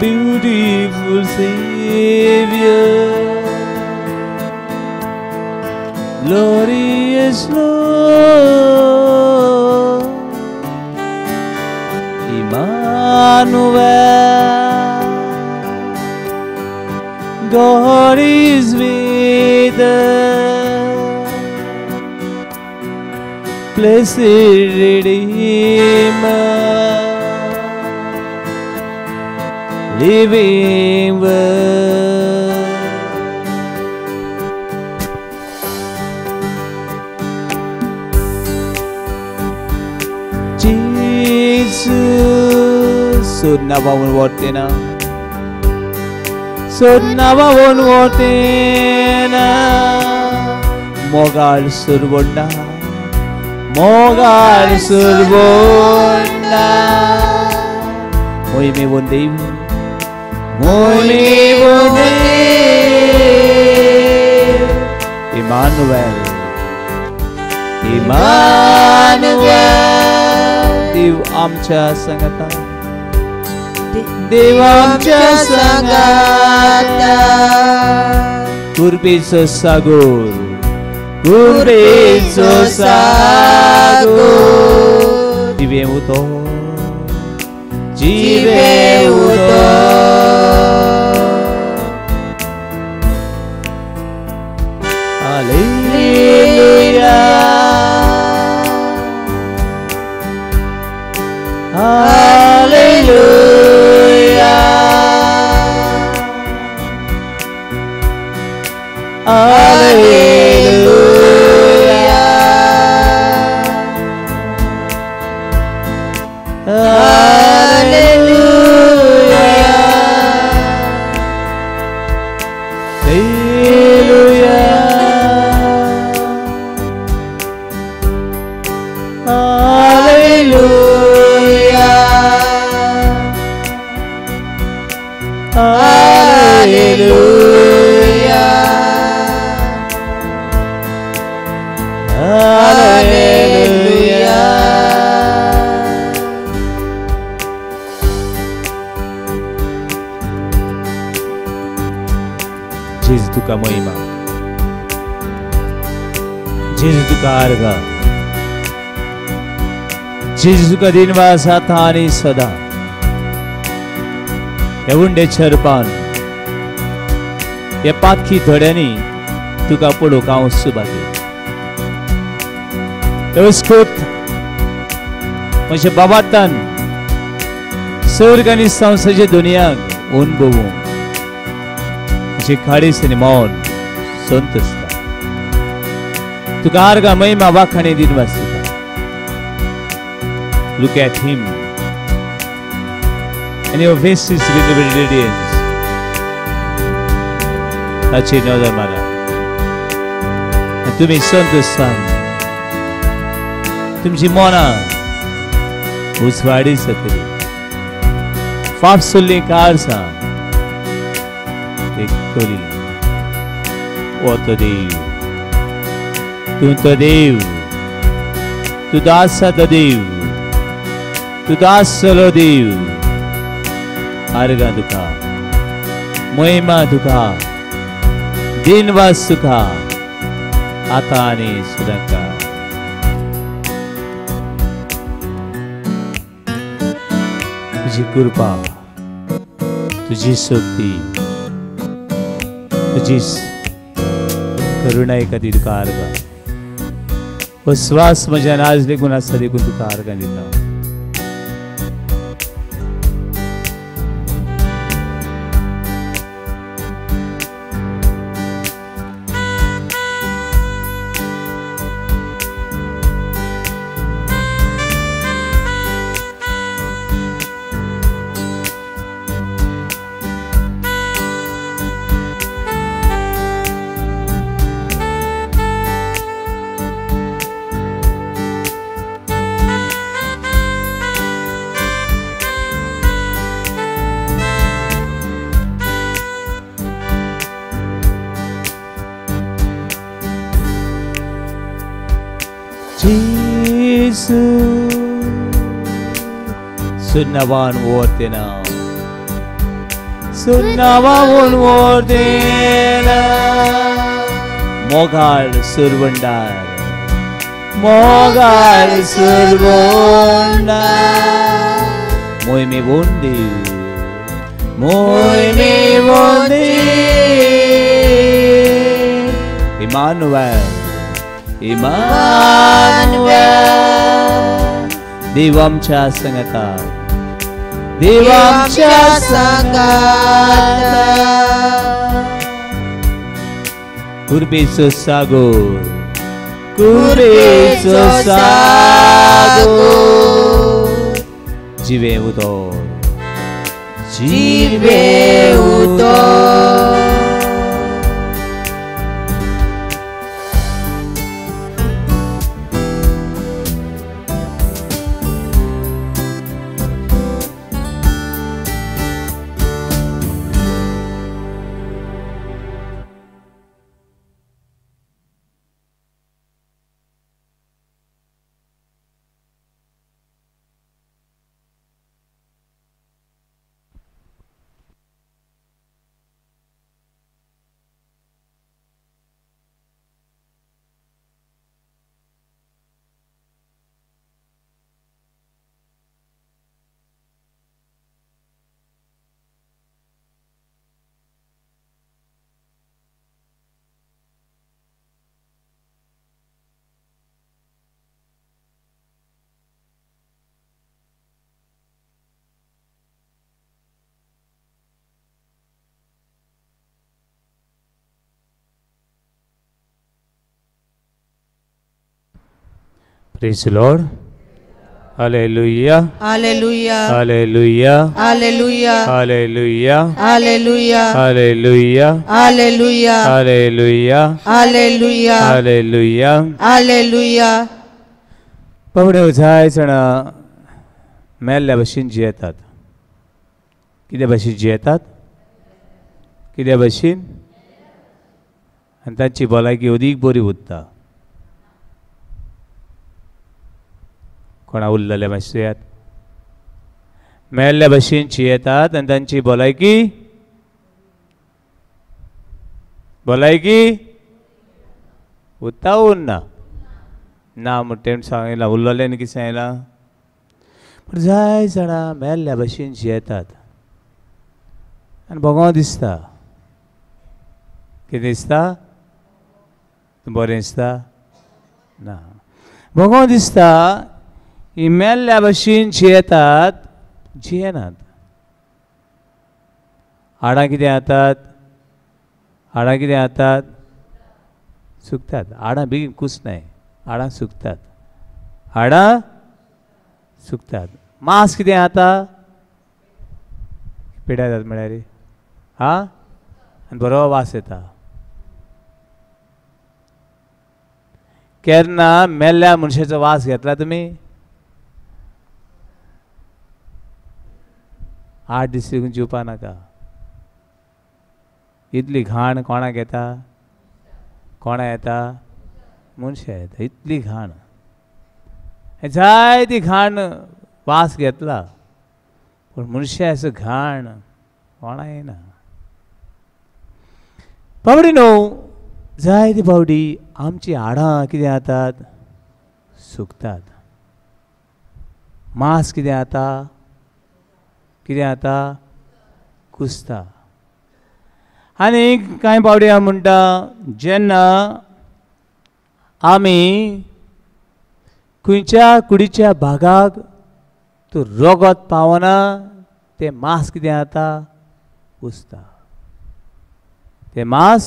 B: Beautiful Savior, glorious Lord, Emmanuel, God is with us, blessed Redeemer, living word. Jesus, सुनावावन वतेना, सुनावावन वतेना, मोगाळ सुरवंडा, मोगाळ सुरवंडा, मोहिमेवन देव, मोहिमेवन देव, इमानुएल, इमानुएल, देव आमच्या संगता, देव आमच्या संगता, कृपेचो सागोर, कृपेचो सागोर, जिवे उतो, जिवे उतो, hallelujah, hallelujah, hallelujah, hallelujah, hallelujah, hallelujah, hallelujah, hallelujah. जेजू तुका महिमा, जेजू तुका आर्गां, जेजू तुका दिनवास आतां आनी सदां. ह्या उंडे चरपान, ह्या पातकी धड्यांनी तुका पळोवंक हांव सुभागी. नमस्कृत म्हज्या बाबातान स्वर्ग आनी संवसाराच्या दुनियाक अनुभवूंक म्हजें काळीज आनी मन संतोषता. तुका आर्गां महिमा वाखाणे दिनवास दिता. Look at him and your face is with radiance. ताची नदर मारा आनी तुमी संतोषान तुमची मनां उजवाडी जातली. फाफसुल्लीं काळजां एक तरी. हो तो देव, तूं तो देव, तूं तो आसा तो देव. तूं आसलो देव. आर्गां तुका, महिमा तुका, दिनवास तुका, आतां आनी सदांकाळ. तुजी कृपा, तुजी शक्ती, तुजी करुणाय खातीर तुका आर्गां. हो श्वास म्हज्यान आज लेगून आसा देखून तुका आर्गां दिता. Sunnavan wortena, Sunnavan wortena, Mogal survandar, Mogal survandar, Moi me bondi, Moi me bondi, Emmanuel, Emmanuel, देव आमच्या संगता, देव आमच्या संगता. कृपेचो Sagar, कृपेचो Sagar, जिवे उदोर, जिवे उदोर. Praise the Lord. Hallelujah.
A: Hallelujah.
B: Hallelujah.
A: Hallelujah.
B: Hallelujah.
A: Hallelujah.
B: Hallelujah.
A: Hallelujah.
B: Hallelujah.
A: Hallelujah.
B: Hallelujah.
A: Hallelujah.
B: बाबडे जाय जाणां मेल्ल्या भशेन जियेतात. कित्या भशेन जियेतात? कित्या भशेन? आनी तांची भलायकी अदीक बरी उरता. कोणा उरलेले मातशें मेल्ल्या भशेन जियेतात आनी तांची भलायकी भलायकी उरता उरना ना म्हणटा सांगलां उरलेलें न्ही कितें सांगलां. पूण जाय जाणां मेल्ल्या भशेन जियेतात आनी भोगों दिसता. कितें दिसता? बरें दिसता ना, भोगों दिसता. ही मेल्ल्या भशेन जियेतात, जियेनात. हाडां कितें जातात? हाडां कितें जातात? सुकतात. हाडां बेगीन कुसनाय, हाडां सुकतात, हाडां सुकतात. मांस कितें जाता? पिड्यार जाता म्हळ्यार हा, आनी बरो वास येता. केन्ना मेल्ल्या मनशाचो वास घेतला तुमी? 8 दीस लेगून जिवपा नाका. इतली घाण कोणाक येता? कोणा येता? मनशां येता. इतली घाण, जायती घाण वास घेतला पूण मनशाचो घाण कोणा येना. बाबडी न्हू जायते फावटी आमची हाडां कितें जातात सुकतात, मांस कितें जाता, कितें जाता कुसता. आनी कांय फावटी हांव म्हणटा जेन्ना आमी खंयच्या कुडीच्या भागाक तूं रगत पावना तें मांस कितें जाता कुसता, तें मांस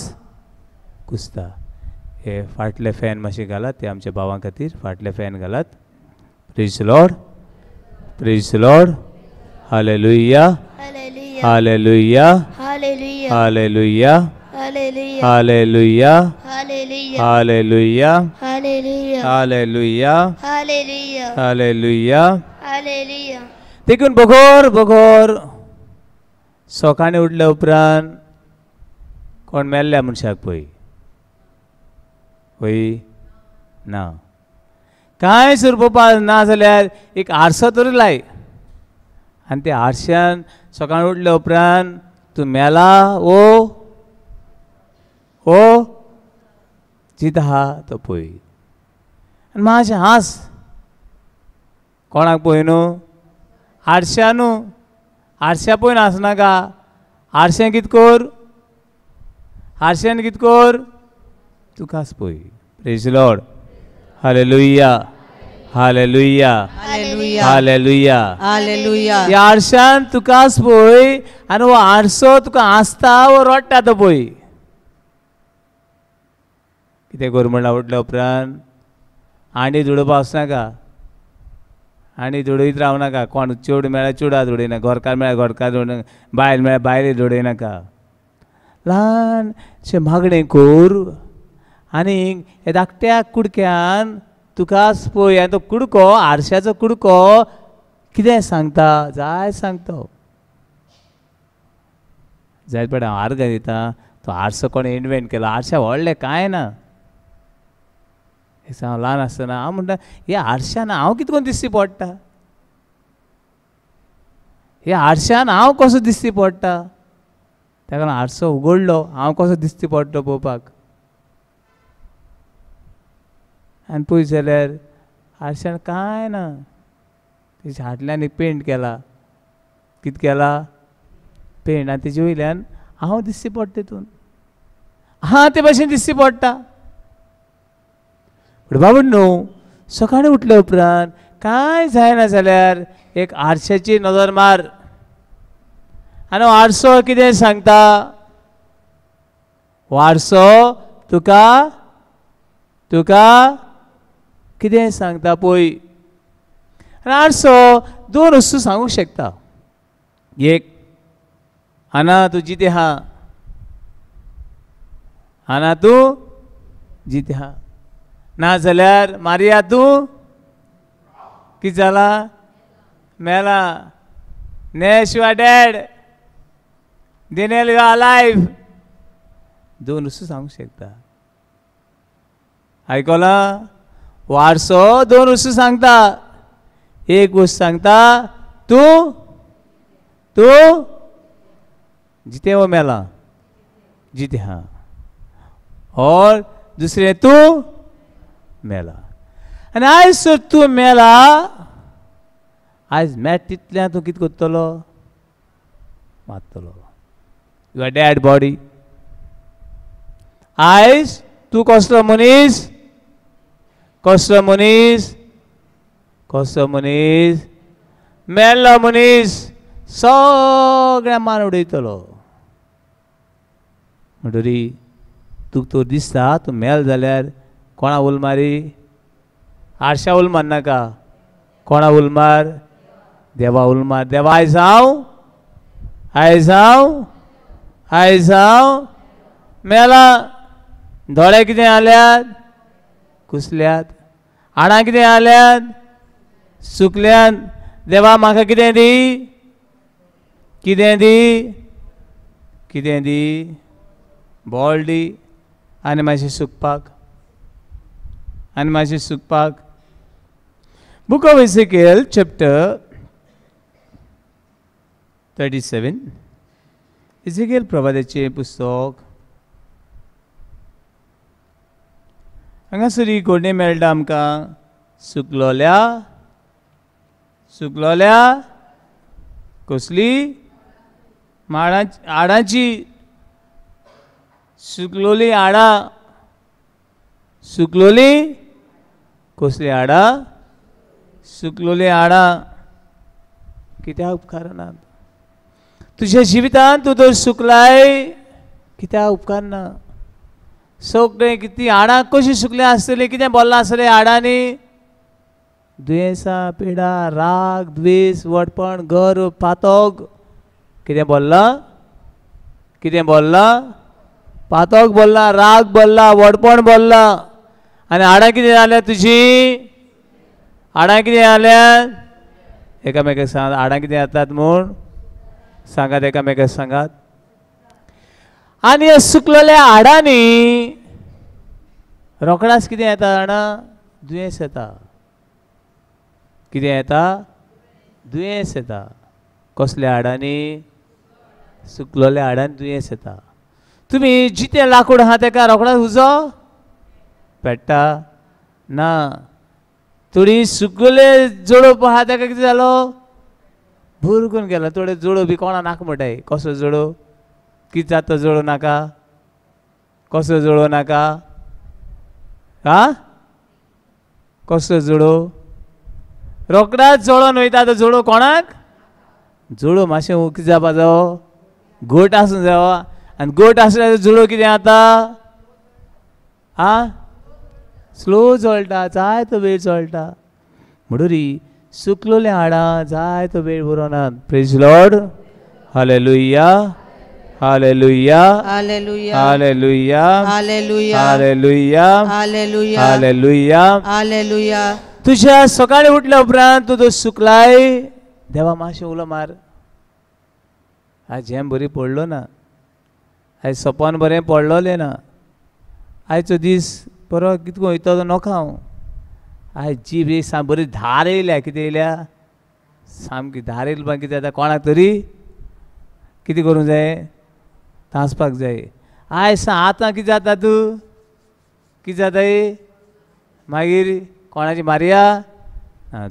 B: कुसता. हे फाटले फॅन मातशें घालात, ते आमच्या भावां खातीर फाटले फॅन घालात. Praise Lord, praise Lord, hallelujah, hallelujah, hallelujah, hallelujah, hallelujah, hallelujah, hallelujah. देखून बगोर बगोर सकाळीं उठल्या उपरांत कोण मेल्ल्या मनशाक पळय पळय ना कांय सुर पळोवपाक ना जाल्यार एक आरसो तरी लाय आनी त्या आरशान सकाळीं उठल्या उपरांत तूं मेला ओ ओ जिता आहा तो पळय आनी मातशें हांस. कोणाक पळय न्हू आरश्या न्हू, आरश्या पळोवन हांसनाका. आरशें कितें कर, आरश्यान कितें कर तुकाच पळय. Praise Lord, hallelujah, hallelujah, hallelujah,
A: hallelujah.
B: ह्या आरशान तुकाच पळय आनी हो आरसो तुका हांसता वो रडटा तो पळय. कितें कर म्हणल्यार उठल्या उपरांत आनी दुडोवपा वचनाका, आनी दुडयत रावनाका. कोण चेड मेळ्ळ्यार चेडा दुडयना, घरकार मेळ्ळ्यार घरकार दुडयनाका, बायल मेळ्ळ्यार बायले दुडयनाका. ल्हानशें मागणें कर आनी ह्या धाकट्या कुडक्यान तुकाच पळय आनी तो कुडको आरशाचो कुडको कितें सांगता जाय सांगता. जायत पडटा हांव आर्गां दिता तो आरसो कोणें इनवेंट केलो, आरशा व्हडलें कांय ना. हांव ल्हान आसतना हांव म्हणटा ह्या आरशान हांव कितें करून दिश्टी पडटा, ह्या आरशान हांव कसो दिश्टी पडटा. ताका लागून आरसो उगडलो हांव कसो दिश्टी पडटा पळोवपाक. आनी पळय जाल्यार आरशान कांय ना, तेच्या फाटल्यान एक पेंट केला, कितें केला पेंट, आनी तेजे वयल्यान हांव दिश्टी पडटा तितून, हां ते भाशेन दिश्टी पडटा. पूण बाबा न्हू सकाळीं उठल्या उपरांत कांय जायना जाल्यार एक आरशाची नदर मार आनी आरसो कितें सांगता, आरसो तुका तुका कितें सांगता पळय. आनी आरसो दोन वस्तू सांगूंक शकता. एक, आना तूं जितें आहा, आना तूं जितें आहा, ना जाल्यार मारिया तूं कितें जाला मेला, Nesh you are dead, Daniel you are alive. दोन वस्तू सांगूंक शकता. आयकलां? वारसो दोन वस्तू सांगता. एक वस्तू सांगता तूं तूं जितें वो मेला, जितें हा, और दुसरें तूं मेला. आनी आयज जर तूं मेला, आयज मेट तितल्यान तूं कितें करतलो, मारतलो. You are dead body. आयज तूं कसलो मनीस, कसलो मनीस, कसलो मनीस, मेल्लो मनीस सगळ्या मान उडयतलो. म्हणटरी तुका तर दिसता तूं मेल जाल्यार कोणा उल मारी, आरशा उल मारनाका, कोणा उल मार, देवा उल मार. देवा आयज हांव, आयज हांव, आयज हांव मेला. दोळे कितें आल्यात, कुसल्यात, हाडां कितें आल्यात, सुकल्यात. देवा म्हाका कितें दी, कितें दी, कितें दी, बॉल दी आनी मातशें सुकपाक, आनी मातशें सुकपाक. Book of Ezekiel chapter 37 इझेकियल प्रवादाचें पुस्तक हांगासर कोडणें मेळटा आमकां सुकलोल्या सुकलोल्या कसली माडा हाडांची सुकलोली हाडां सुकलोली कसली हाडां सुकलोली हाडां कित्याक उपकारना तुज्या जिवितांत तूं तर सुकलाय कित्याक उपकारना सगळें कितें हाडां कशीं सुकल्या आसतलीं कितें बोल्लां आसतलें हाडांनी दुयेंसां पिडा राग द्वेस वडपण गर्व पातोग कितें बोल्लां कितें बोल्लां पातोग बोल्ला राग बोल्ला वडपण बोल्ला आनी हाडां कितें जाल्या तुजी हाडां कितें जाल्या एकामेकाक सांगात हाडां कितें जातात म्हूण सांगात एकामेकाक सांगात आनी ह्या सुकलेल्या हाडांनी रोखडाच कितें येता जाणा दुयेंस येता कितें येता दुयेंस येता कसल्या हाडांनी सुकलेल्या हाडांनी दुयेंस येता तुमी जितें लाकूड आहा तेका रोखडाच उजो पेट्टा ना थोडी सुकले जोडप आहा तेका कितें जालो भुरकून गेलो थोडे जोडो बी कोणा नाका म्हणटाय कसो जोडो कितें जाता जोडो नाका कसो जोडो नाका आ कसो जोडो रोखडाच जळोन वयता तो जोडो कोणाक जोडो मातशें कितें जावपा जावो घट आसूं जावो आनी घट आसल्यार जोडो कितें जाता आ स्लो जळटा जायतो वेळ जळटा म्हणून सुकलोले हाडां जायतो वेळ बरोनात. Praise Lord. Hallelujah hallelujah
A: hallelujah
B: hallelujah
A: hallelujah
B: hallelujah
A: hallelujah
B: hallelujah
A: hallelujah.
B: तुझ्या सकाळी उठल्या उपरांत तूं तो सुकलाय देवा मातशें उलो मार. आयज झेम बरी पडलो ना, आयज सपन बरें पडलोलें ना, आयचो दीस बरो कितको वयता तो नोका हांव. आयज जीब एक साम बरी धार येयल्या. कितें येयल्या? सामकी धार येयली पण कितें जाता कोणाक तरी कितें करूंक जाय, तासपाक जाय. आयज सांग आतां कितें जाता तूं, कितें जाता? मागीर कोणाची मारया,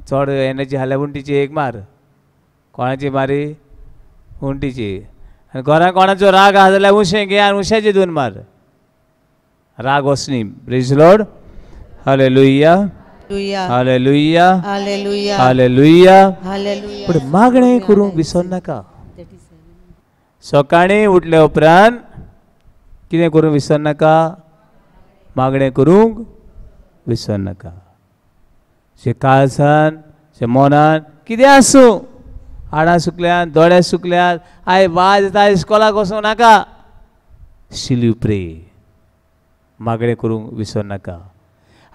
B: चड एनर्जी घाल्या उंटीची एक मार. कोणाची मारी? उंटीची. आनी घरान कोणाचो राग आसा जाल्यार उशें घे आनी उश्याचे दोन मार, राग वचनी. Praise Lord. Hallelujah hallelujah
A: hallelujah
B: hallelujah.
A: Hallelujah.
B: पूण मागणें करूंक विसरनाका. सकाळीं उठल्या उपरांत कितें करूंक विसरनाका? मागणें करूंक विसरनाका. जे काळजान जे मनान कितें आसूं, हाडां सुकल्यात, दोळे सुकल्यात, आयज वाज येता, आयज इस्कोलाक वचूंक नाका, स्टील you pray. मागणें करूंक विसरनाका.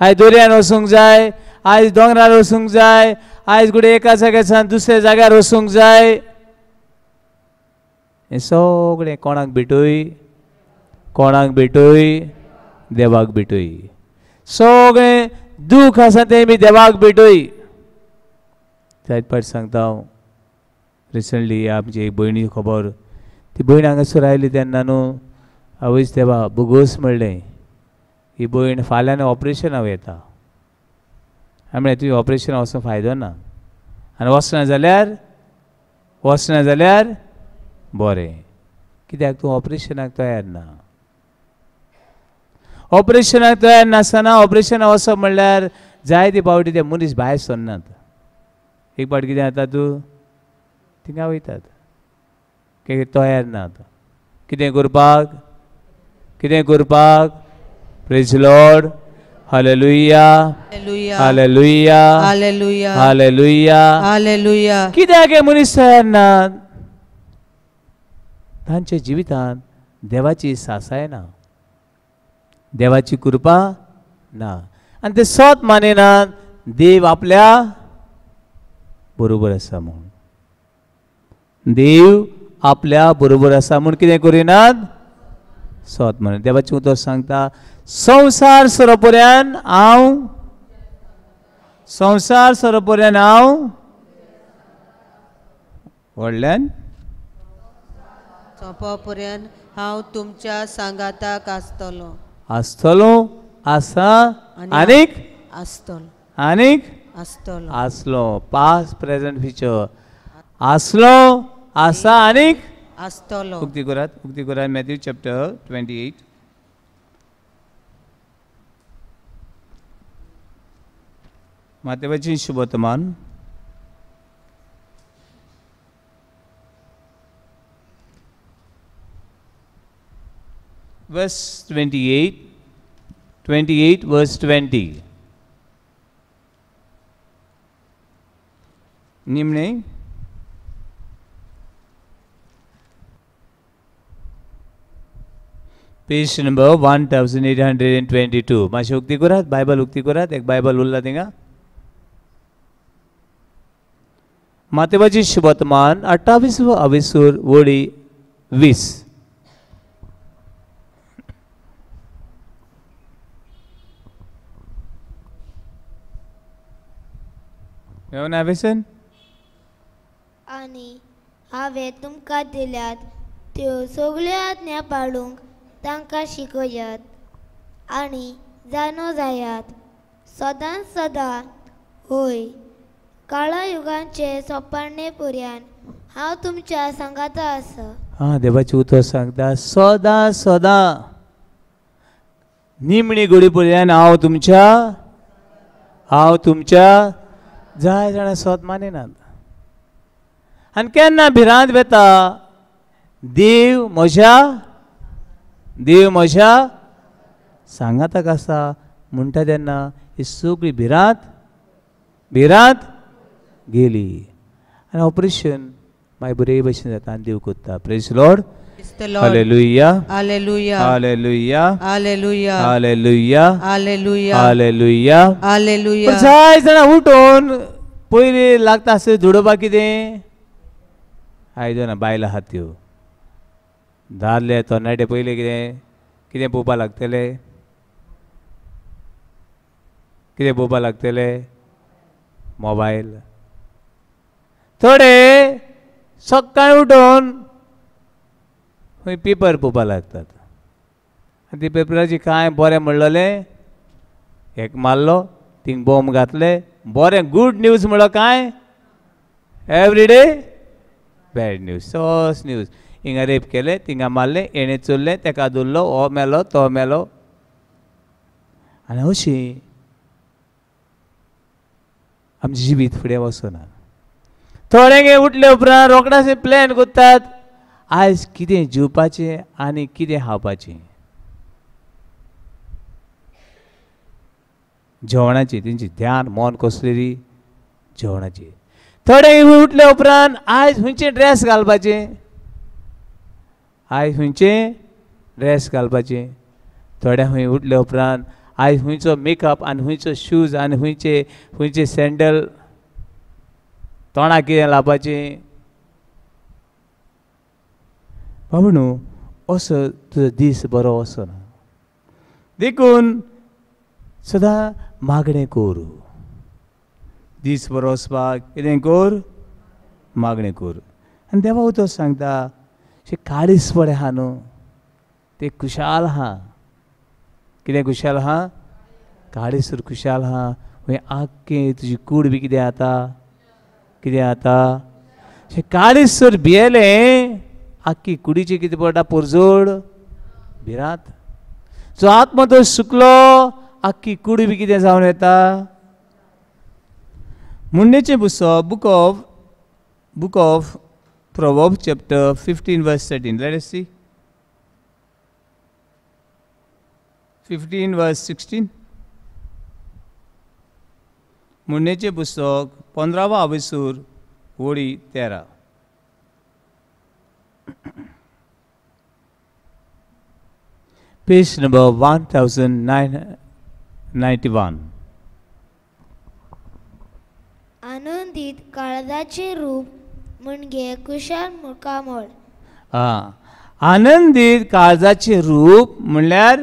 B: आयज दर्यान वचूंक जाय, आयज दोंगरार वचूंक जाय, आयज घडये एका जाग्यासान दुसऱ्या जाग्यार वचूंक जाय. हें सगळें कोणाक भेटय? कोणाक भेटय? देवाक भेटय. सगळें दूख आसा तें मी देवाक भेटय. जायत पाट सांगता हांव, रिसंटली आमची एक भयणी खबर, ती भयण हांगासर आयली तेन्ना न्हू आवयस देवा बोगोस म्हणलें, ही भयण फाल्यां ऑपरेशनाक येता. हांवें म्हणलें तुवें ऑपरेशनाक वचूंक फायदो ना, आनी वचना जाल्यार, वचना जाल्यार बरें, कित्याक तूं ऑपरेशनाक तयार ना. ऑपरेशनाक तयार नासतना ऑपरेशनाक वचप म्हणल्यार जायते फावटी ते मनीस भायर सरनात. एक फावट कितें जाता, तूं थिंगा वयतात कित्याक तयार ना. कितें करपाक? कितें करपाक? Praise Lord. Hallelujah hallelujah
A: hallelujah
B: hallelujah
A: hallelujah.
B: कित्याक हे मनीस तयार नात? तांच्या जिवितांत देवाची सासाय ना, देवाची कृपा ना, आनी ते सोत मानिनात देव आपल्या बरोबर आसा म्हूण. देव आपल्या बरोबर आसा म्हूण कितें करिनात? सोत मानिनात. देवाचें उतर सांगता, संवसार सरपर्यान हांव, संवसार सरपर्यान हांव व्हडल्यान
A: सोंपो पर्यंत हांव तुमच्या सांगाताक आसतलो.
B: आसतलो, आसा आनीक
A: आसतलो,
B: आनीक
A: आसतलो,
B: आसलो. Past present future. आसलो, आसा आनीक
A: आसतलो.
B: उक्ती करात, उक्ती करात. Matthew chapter 28. मातेवाची शुभवर्तमान verse 28, 28 verse 20. निमणे पेज नंबर 1822. मातशें उक्ती करात, बायबल उक्ती करात. एक बायबल उरला थिंगा. मातेवाची शुभवर्तमान 28 अविसूर वळी 20.
D: आनी हांवें तुमकां दिल्यात त्यो सगळ्यो आज्ञा पाळूंक तांकां शिकयात आनी जाणो जायात सदांच सदां. होय, काळा युगांचे सोपाणे पर्यंत हांव तुमच्या सांगाता आसा.
B: हां, देवाचें उतर सांगता सदां सदां निमणी घडी पर्यंत हांव तुमच्या, हांव तुमच्या. जाय जाणां सोद मानिनात आनी केन्ना भिरांत वेता, देव म्हज्या, देव म्हज्या सांगाताक आसा म्हणटा तेन्ना ही सगळी भिरांत, भिरांत गेली आनी ऑपरेशन मागीर बरे भशेन जाता आनी देव करता. Praise Lord. Hallelujah,
A: hallelujah,
B: hallelujah,
A: hallelujah,
B: hallelujah,
A: hallelujah,
B: hallelujah,
A: hallelujah.
B: जाय जाणां उठून पयलीं लागता आसता धुडोवपाक कितें आयदनां, बायलां आहात त्यो, दादले तरणाटे पयलीं कितें कितें पळोवपाक लागतले, कितें पळोवपाक लागतले, मोबायल. थोडे सकाळीं उठून खंय पेपर पळोवपाक लागतात आनी ते पेपराची कांय बरें म्हणलेलें एक मारलो, थिंग बॉम्ब घातले, बरें गूड न्यूज म्हणलो कांय एवरीडे बॅड न्यूज, सोस न्यूज. हिंगा रेप केलें, थिंगा मारलें, हेणें चोरलें, तेका धरलो, हो मेलो, तो मेलो. आनी अशी आमचें जिवीत फुडें वचना. थोडे उठले उपरांत रोखडेच प्लॅन करतात आयज कितें जेवपाचें आनी कितें खावपाचें. जेवणाची तेंची ध्यान मन कसलेली जेवणाची. थोडे उठले उपरांत आयज खंयचे ड्रेस घालपाचे, आयज खंयचे ड्रेस घालपाचे. थोडे खंय उठले उपरांत आयज खंयचो मेकअप आनी खंयचो शूज आनी खंयचे खंयचे सँडल, तोंडाक कितें लावपाचें. बाबा न्हू असो तुजो दीस बरो वचना. देखून सदां मागणें करूं, दीस बरो वचपाक कितें कर, मागणें कर. आनी देवा उतर सांगता काळीज बरें आहा न्हू, ते खुशाल आहा. कितें खुशाल आहा? काळीज तर खुशाल आहा. मागीर आख्खें तुजी कूड बी कितें जाता, कितें जाता, काळीज तर भियेलें आख्खी कुडीची कितें पडटा, पोरजोड भिरांत. जो आत्मदोश सुकलो आख्खी कुडी बी कितें जावन येता. मुंडेचें पुस्तक book of Proverbs chapter 15 verse 13. Let us see 15 verse 16. मुंडेचें पुस्तक 15 अविसूर वळी 13. Page number 1991.
D: आनंदीत काळजाचे रूप म्हणजे कुशाल मुखामळ.
B: आनंदीत काळजाचे रूप म्हणल्यार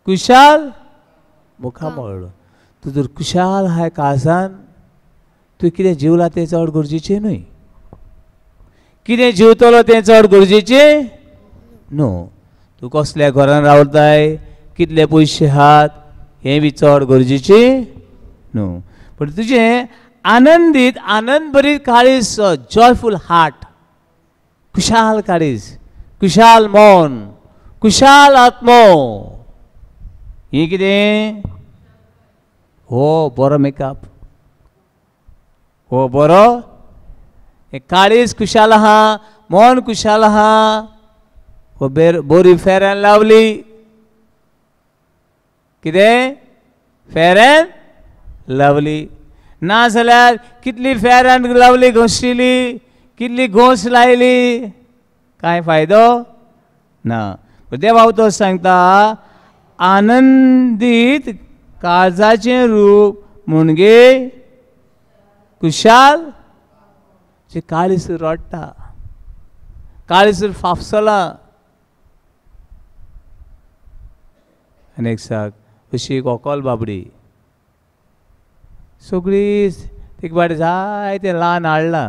B: कुशाल मुखामळ. तूं जर कुशाल आहाय काळजान, तूं कितें जेवला तें चड गरजेचें न्हय, कितें जिवतलो तें चड गरजेचें न्हू. तूं कसल्या घरान रावताय, कितले पयशे आहात हें बी चड गरजेचें न्हू. पूण तुजें आनंदीत आनंद बरी काळीज, जॉयफूल हार्ट, खुशाल काळीज, खुशाल मन, खुशाल आत्मो, हें कितें? हो बरो मेकअप, हो बरो काळीज खुशाल आहा, मन खुशाल आहा, हो बरी फेर एंड लवली. कितें? Fair and lovely. ना जाल्यार कितली फेर एंड लवली घोशिली, कितली घोस लायली, कांय फायदो ना. देवा तो सांगता आनंदीत काळजाचें रूप म्हणजे खुशाल. जे काळीज रडटा, काळीज फाफसलां. आनी एक साक अशी एक व्हंकल बाबडी सगळी तेका बाबडी जायतें ल्हान हाडलां,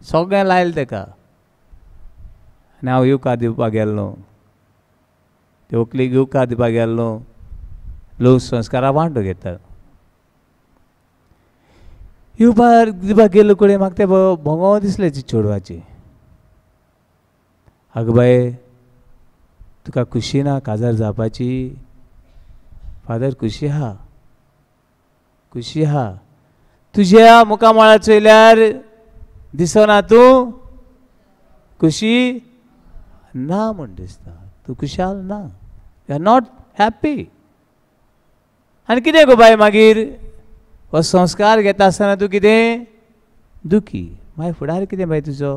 B: सगळें लायलें तेका. आनी हांव येवकार दिवपाक गेल्लो, ते व्हंकलेक येवकार दिवपाक गेल्लो. लोक संस्कारा वांटो घेता. येवपाक दिवपाक गेल्लो कडेन म्हाका तें भोंगो दिसलें चेडवाची. आगो बाये तुका खुशी ना काजार जावपाची? फादर खुशी आहा, खुशी आहा. तुज्या मुखामळार चोयल्यार दिसना तूं खुशी ना म्हूण दिसता, तूं खुशाल ना, you are not happy. आनी कितें गो बाय मागीर हो संस्कार घेता आसतना तूं कितें दुखी? मागीर फुडार कितें बाय तुजो?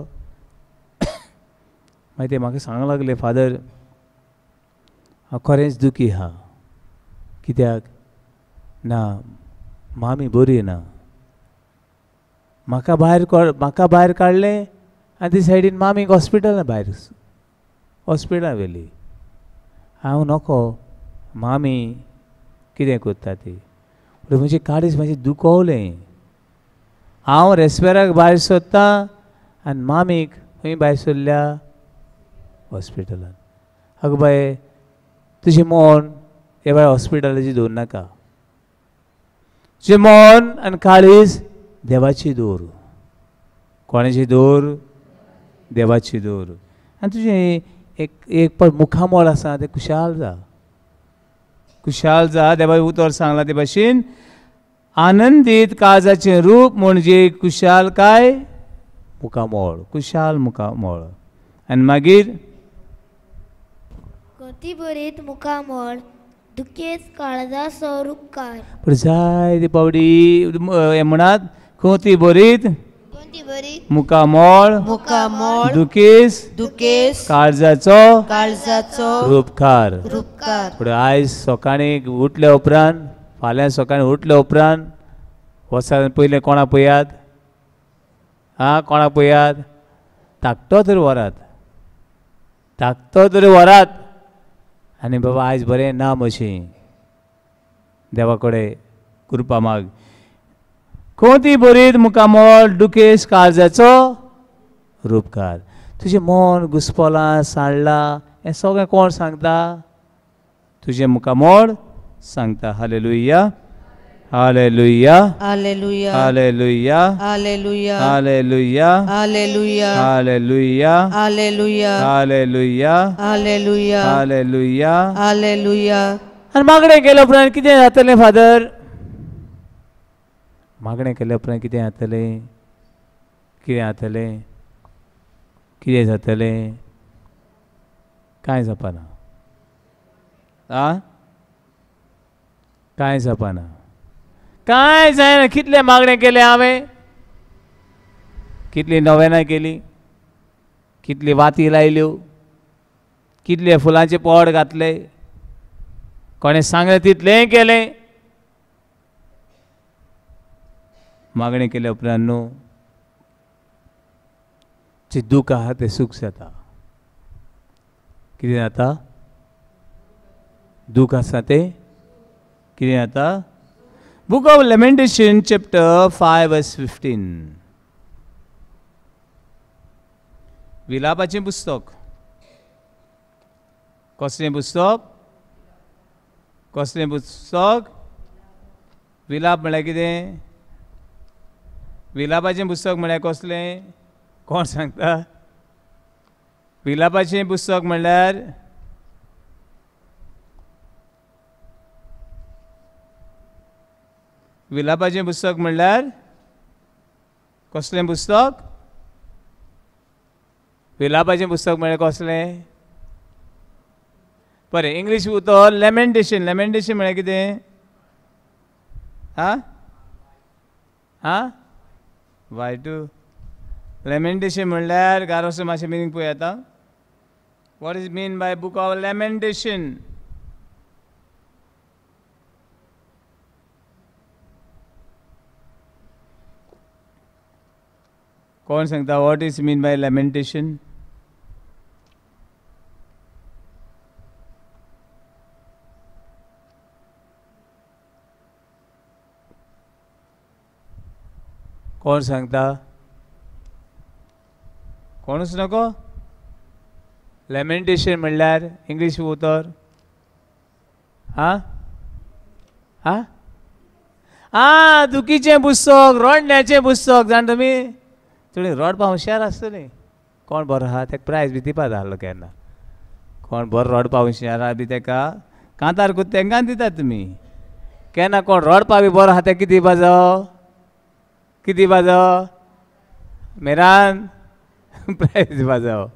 B: मागीर ते म्हाका सांगूंक लागले, फादर हांव खरेंच दुखी आहा. कित्याक ना मामी बरी ना, म्हाका भायर काडलें आनी ते सायडीन मामीक हॉस्पिटलां भायर हॉस्पिटलां व्हेली. हांव नको मामी कितें करता ती. पूण म्हजी काळीज मातशें दुखवलें. हांव रेस्पेराक भायर सोदतां आनी मामीक खंय भायर सरल्या? हॉस्पिटलान. आगो बाये तुजें मन हे बाय हॉस्पिटलाची दवर नाका, तुजें मन आनी काळीज देवाची दवर. कोणाची दवर? देवाची दवर. आनी तुजें एक एक पळ मुखामळ आसा तें खुशाल जा, खुशाल जा. देवा उतर सांगलां ते भाशेन आनंदीत काळजाचें रूप म्हणजे खुशाल काय मुखामळ, खुशाल मुखामळ. आनी मागीर
D: गती बरीत मुखामळ दुखेच काळजाचो रुपकार.
B: पूण जाय ती पावडी म्हणात कोती बरीत मुखामळ
A: मुखामळ
B: दुखेस
A: दुखेस
B: काळजाचो
A: काळजाचो
B: रुपकार
A: रुपकार.
B: पूण आयज सकाळीं उठल्या उपरांत, फाल्यां सकाळीं उठल्या उपरांत वचा पयलें कोणा पळयात? आं कोणा पळयात? धाकटो तरी व्हरात, धाकटो तरी व्हरात. आनी बाबा आयज बरें ना म्हशी, देवा कडेन कृपा माग. कोती बरीत मुखामळ दुखेस काळजाचो रुपकार. तुजें मन घुसपलां सांडलां हें सगळें कोण सांगता? तुजें मुखामळ सांगता. Hallelujah, hallelujah,
A: hallelujah,
B: hallelujah,
A: hallelujah,
B: hallelujah,
A: hallelujah,
B: hallelujah,
A: hallelujah,
B: hallelujah,
A: hallelujah,
B: hallelujah,
A: hallelujah.
B: आनी मागणें केल्या उपरांत कितें जातलें फादर? मागणें केल्या उपरांत कितें जातलें? कितें जातलें? कितें जातलें? कांय जावपाना. आं कांय जावपाना, कांय जायना. कितलें मागणें केलें हांवें, कितली नवेनां केली, कितली वाती लायल्यो, कितले फुलांचे पोड घातले, कोणें सांगलें तितलेंय केलें. मागणें केल्या उपरांत न्हू जें दूख आहा तें सूख जाता. कितें जाता? दूख आसा तें कितें जाता? Book of Lamentation chapter 5 verse 15. विलापाचें पुस्तक. कसलें पुस्तक? कसलें पुस्तक? विलाप म्हळ्यार कितें? विलापाचें पुस्तक म्हळ्यार कसलें? कोण सांगता? विलापाचें पुस्तक म्हळ्यार विलापाचें पुस्तक म्हळ्यार कसलें पुस्तक? विलापाचें पुस्तक म्हळ्यार कसलें? बरें, इंग्लीश उतर लेमेंटेशन. लेमेंटेशन म्हळ्यार कितें? आं आं वायटू. लेमेंटेशन म्हणल्यार गारोसो मातशें मिनींग पळय आतां. What is mean by book of lamentation? कोण सांगता what is mean by lamentation? कोण सांगता? कोणूच नको? लेमेंटेशन म्हणल्यार इंग्लीश उतर आं आं आं दुखीचें पुस्तक, रडण्याचें पुस्तक. जाण तुमी थोडी रडपा हुशार आसतली. कोण बरो आहा तेका प्रायज बी दिवपा जाय आसलो केन्ना. कोण बरो रडपा हुशार आहा बी तेका कांतार करून तेंकां दितात तुमी. केन्ना कोण रडपा बी बरो आहा तेका कितें दिवपा जावो? कितें दिवपा जावो? मेरान प्रायज दिवपा जावो.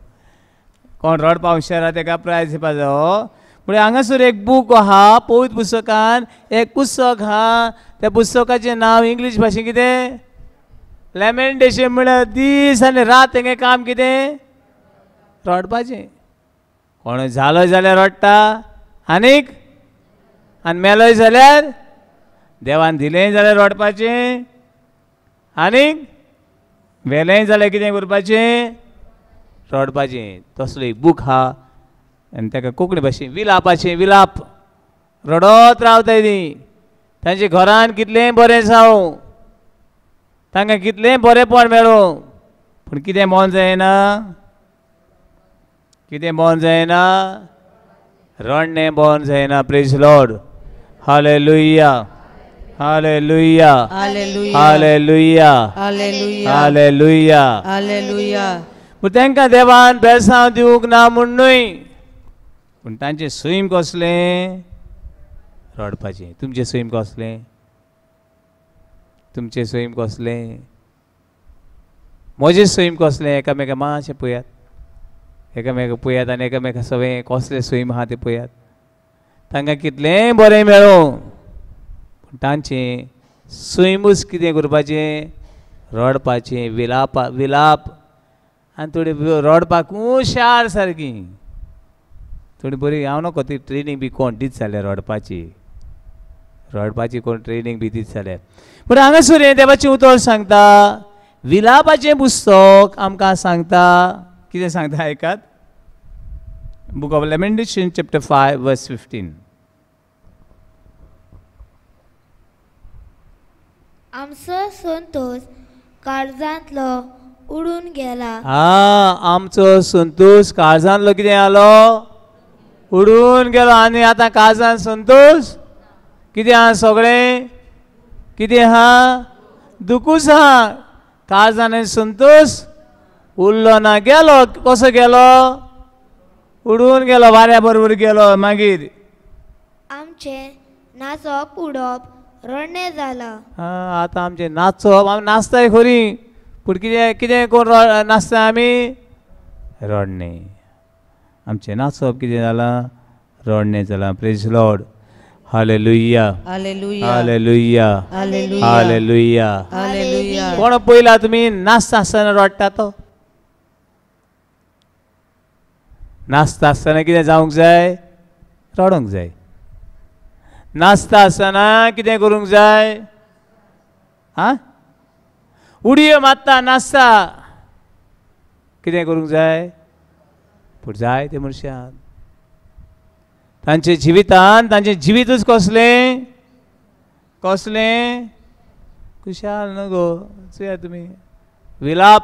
B: कोण रडपा हुशार आहा तेका प्रायज दिवपा जावो. म्हणजे हांगासर एक बूक आहा, पवित्र पुस्तकान एक पुस्तक आहा. त्या पुस्तकाचें नांव इंग्लीश भाशेन कितें? लेमेंटेशन. म्हळ्यार दीस आनी रात तेंगे काम कितें? रडपाचें. कोण जालो जाल्यार रडटा, आनीक आनी मेलोय जाल्यार, देवान दिलें जाल्यार रडपाचें, आनीक वेलेंय जाल्यार कितें करपाचें? रडपाचें. तसलो एक बूक आहा आनी ताका कोंकणी भाशेन विलापाचें. विलाप, रडत रावताय ती. तांच्या घरान कितलेंय बरें जावं, तांकां कितलेंय बरेंपण मेळूं, पूण कितें मन जायना? कितें मन जायना? रडणें बंद जायना. Praise Lord. Hallelujah, hallelujah, hallelujah, hallelujah,
A: hallelujah.
B: पूण तांकां देवान बेळसांव दिवंक ना म्हूण न्हय, पूण तांचें सैम कसलें? रडपाचें. तुमचें सैम कसलें? तुमचें सैम कसलें? म्हजें सैम कसलें? एकामेका मातशें पळयात, एकामेका पळयात आनी एकामेका सगळें कसलें सैम आहा तें पळयात. तांकां कितलेंय बरें मेळूं, पूण तांचें सैमूच कितें करपाचें? रडपाचें. विलापा, विलाप. आनी थोडी रडपाक हुशार सारकी, थोडी बरी. हांव नको ती ट्रेनींग बी कोण दीत जाल्यार रडपाची, रडपाची कोण ट्रेनींग बी दीत जाल्यार. पूण हांगासर हें देवाचें उतर सांगता, विलापाचें पुस्तक आमकां सांगता. कितें सांगता आयकात. Book of Lamentation chapter 5 verse 15.
D: आमचो संतोष काळजांतलो उडून गेला.
B: हा, आमचो संतोष काळजांतलो कितें जालो? उडून गेलो. आनी आतां काळजान संतोष कितें आहा? सगळें कितें आहा? दुखूच आहा. काळजान संतोष उरलो ना, गेलो. कसो गेलो? उडून गेलो, वाऱ्या बरोबर गेलो. मागीर
D: आमचें नाचप उडप रडणें जालां.
B: आतां आमचें नाचप, आमी नाचताय खरी, पूण कितें कितें करून नाचता आमी? रडणें. आमचें नाचप कितें जालां? रडणें जालां. Praise Lord. Hallelujah, hallelujah, hallelujah. कोण पयला तुमी नाचता आसतना रडटा तो? नाचता आसतना कितें जावंक जाय? रडोंक जाय. नाचता आसतना कितें करूंक जाय? आं, उडयो मारता नाचता, कितें करूंक जाय? पूण जाय ते मनशान तांच्या जिवितान, तांचें जिवीतूच कसलें? कसलें? खुशाल न्हू गो. चोया तुमी विलाप.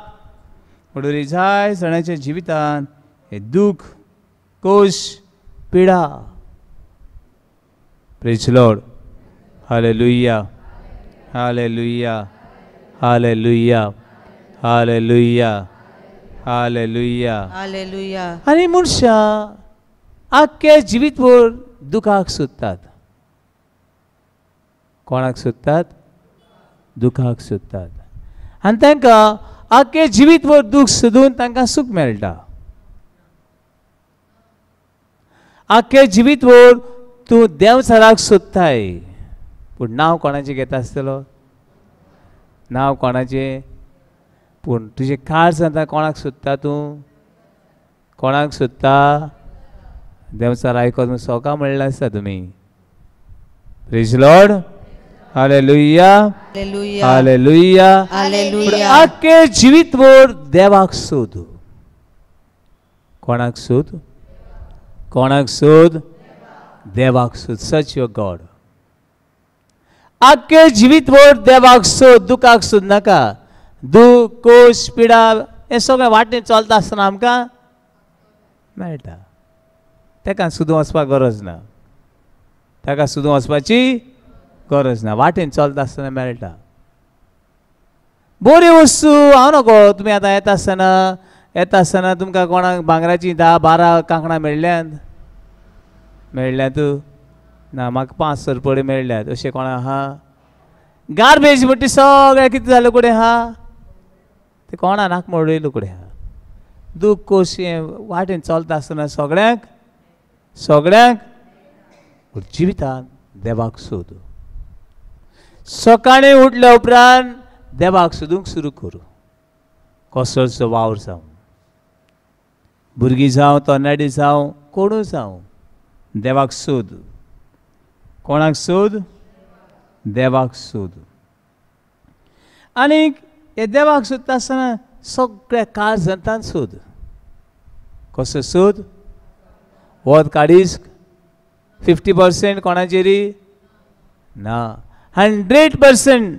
B: म्हणून जाय जाणांच्या जिवितान हे दुःख, कोश, पिडा. Praise Lord. Hallelujah, hallelujah, hallelujah, hallelujah, hallelujah,
A: hallelujah.
B: आनी मनशां आख्खे जिवीतभर दुखाक सोदतात. कोणाक सोदतात? दुखाक सोदतात. आनी तांकां आख्खे जिवीतभर दूख सोदून तांकां सूख मेळटा. आख्खे जिवीतभर तूं देंवचाराक सोदताय, पूण नांव कोणाचें घेता आसतलो? नांव कोणाचें? पूण तुजें काळज आतां कोणाक सोदता तूं? कोणाक सोदता? देंवचार आयकत म्हूण सोका म्हणलें आसता तुमी. Praise Lord. Hallelujah, hallelujah. आख्खे जिवीतभर देवाक सोद. कोणाक सोद? कोणाक सोद? देवाक सोद. Search your God. आख्खे जिवीतभर देवाक सोद, दुखाक सोद नाका. दूख, कोश, पिडा हें सगळें वाटेन चलता आसतना आमकां मेळटा. ताका सोदून वचपाक गरज ना, ताका सोदून वचपाची गरज ना. वाटेन चलता आसतना मेळटा. बऱ्यो वस्तू हांव नको. तुमी आतां येता आसतना, येता आसतना तुमकां कोणाक भांगराचीं 10-12 कांकणां मेळ्ळ्यांत? मेळ्ळ्यांत ना? म्हाका 5 सरपळी मेळ्ळ्यात. अशें कोणा आहा? गार्बेज म्हणटा सगळें कितें जालें कडेन आहा तें कोणा नाक मोडयलो कडेन आहा. दूख, कोश हें वाटेन चलता आसतना सगळ्यांक, सगळ्यांक जिवितान देवाक सोद. सकाळीं उठल्या उपरांत देवाक सोदूंक सुरू करूं. कसलोचो वावर जावं, भुरगीं जावं, तरणाटी जावं, कोणूय जावं, देवाक सोद. कोणाक सोद? देवाक सोद. आनीक हे देवाक सोदता आसतना सगळ्या काळजांतान सोद. कसो सोद? वत काडीस 50% कोणाचेरी ना, 100%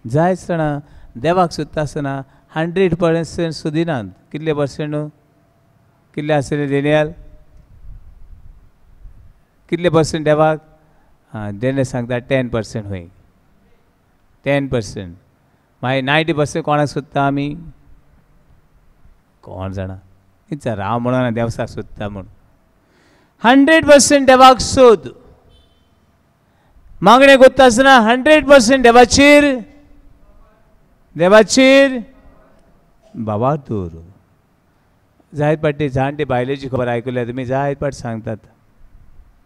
B: जाय आसतना देवाक सोदता आसतना 100% सोदिनात. कितले पर्सेंट? कितले आसतले डेनियल? कितले पर्सेंट देवाक? आं, डेनियल सांगता 10% खंय, 10%. मागीर 90% कोणाक सोदता आमी? कोण जाणा, विचार हांव म्हणून देवसाक सोदता म्हूण. 100% देवाक सोद. मागणें करता आसतना 100% देवाचेर, देवाचेर बाबा दवर. जायत पाटी जाणटे बायलेची खबर आयकल्या तुमी? जायत पाट सांगतात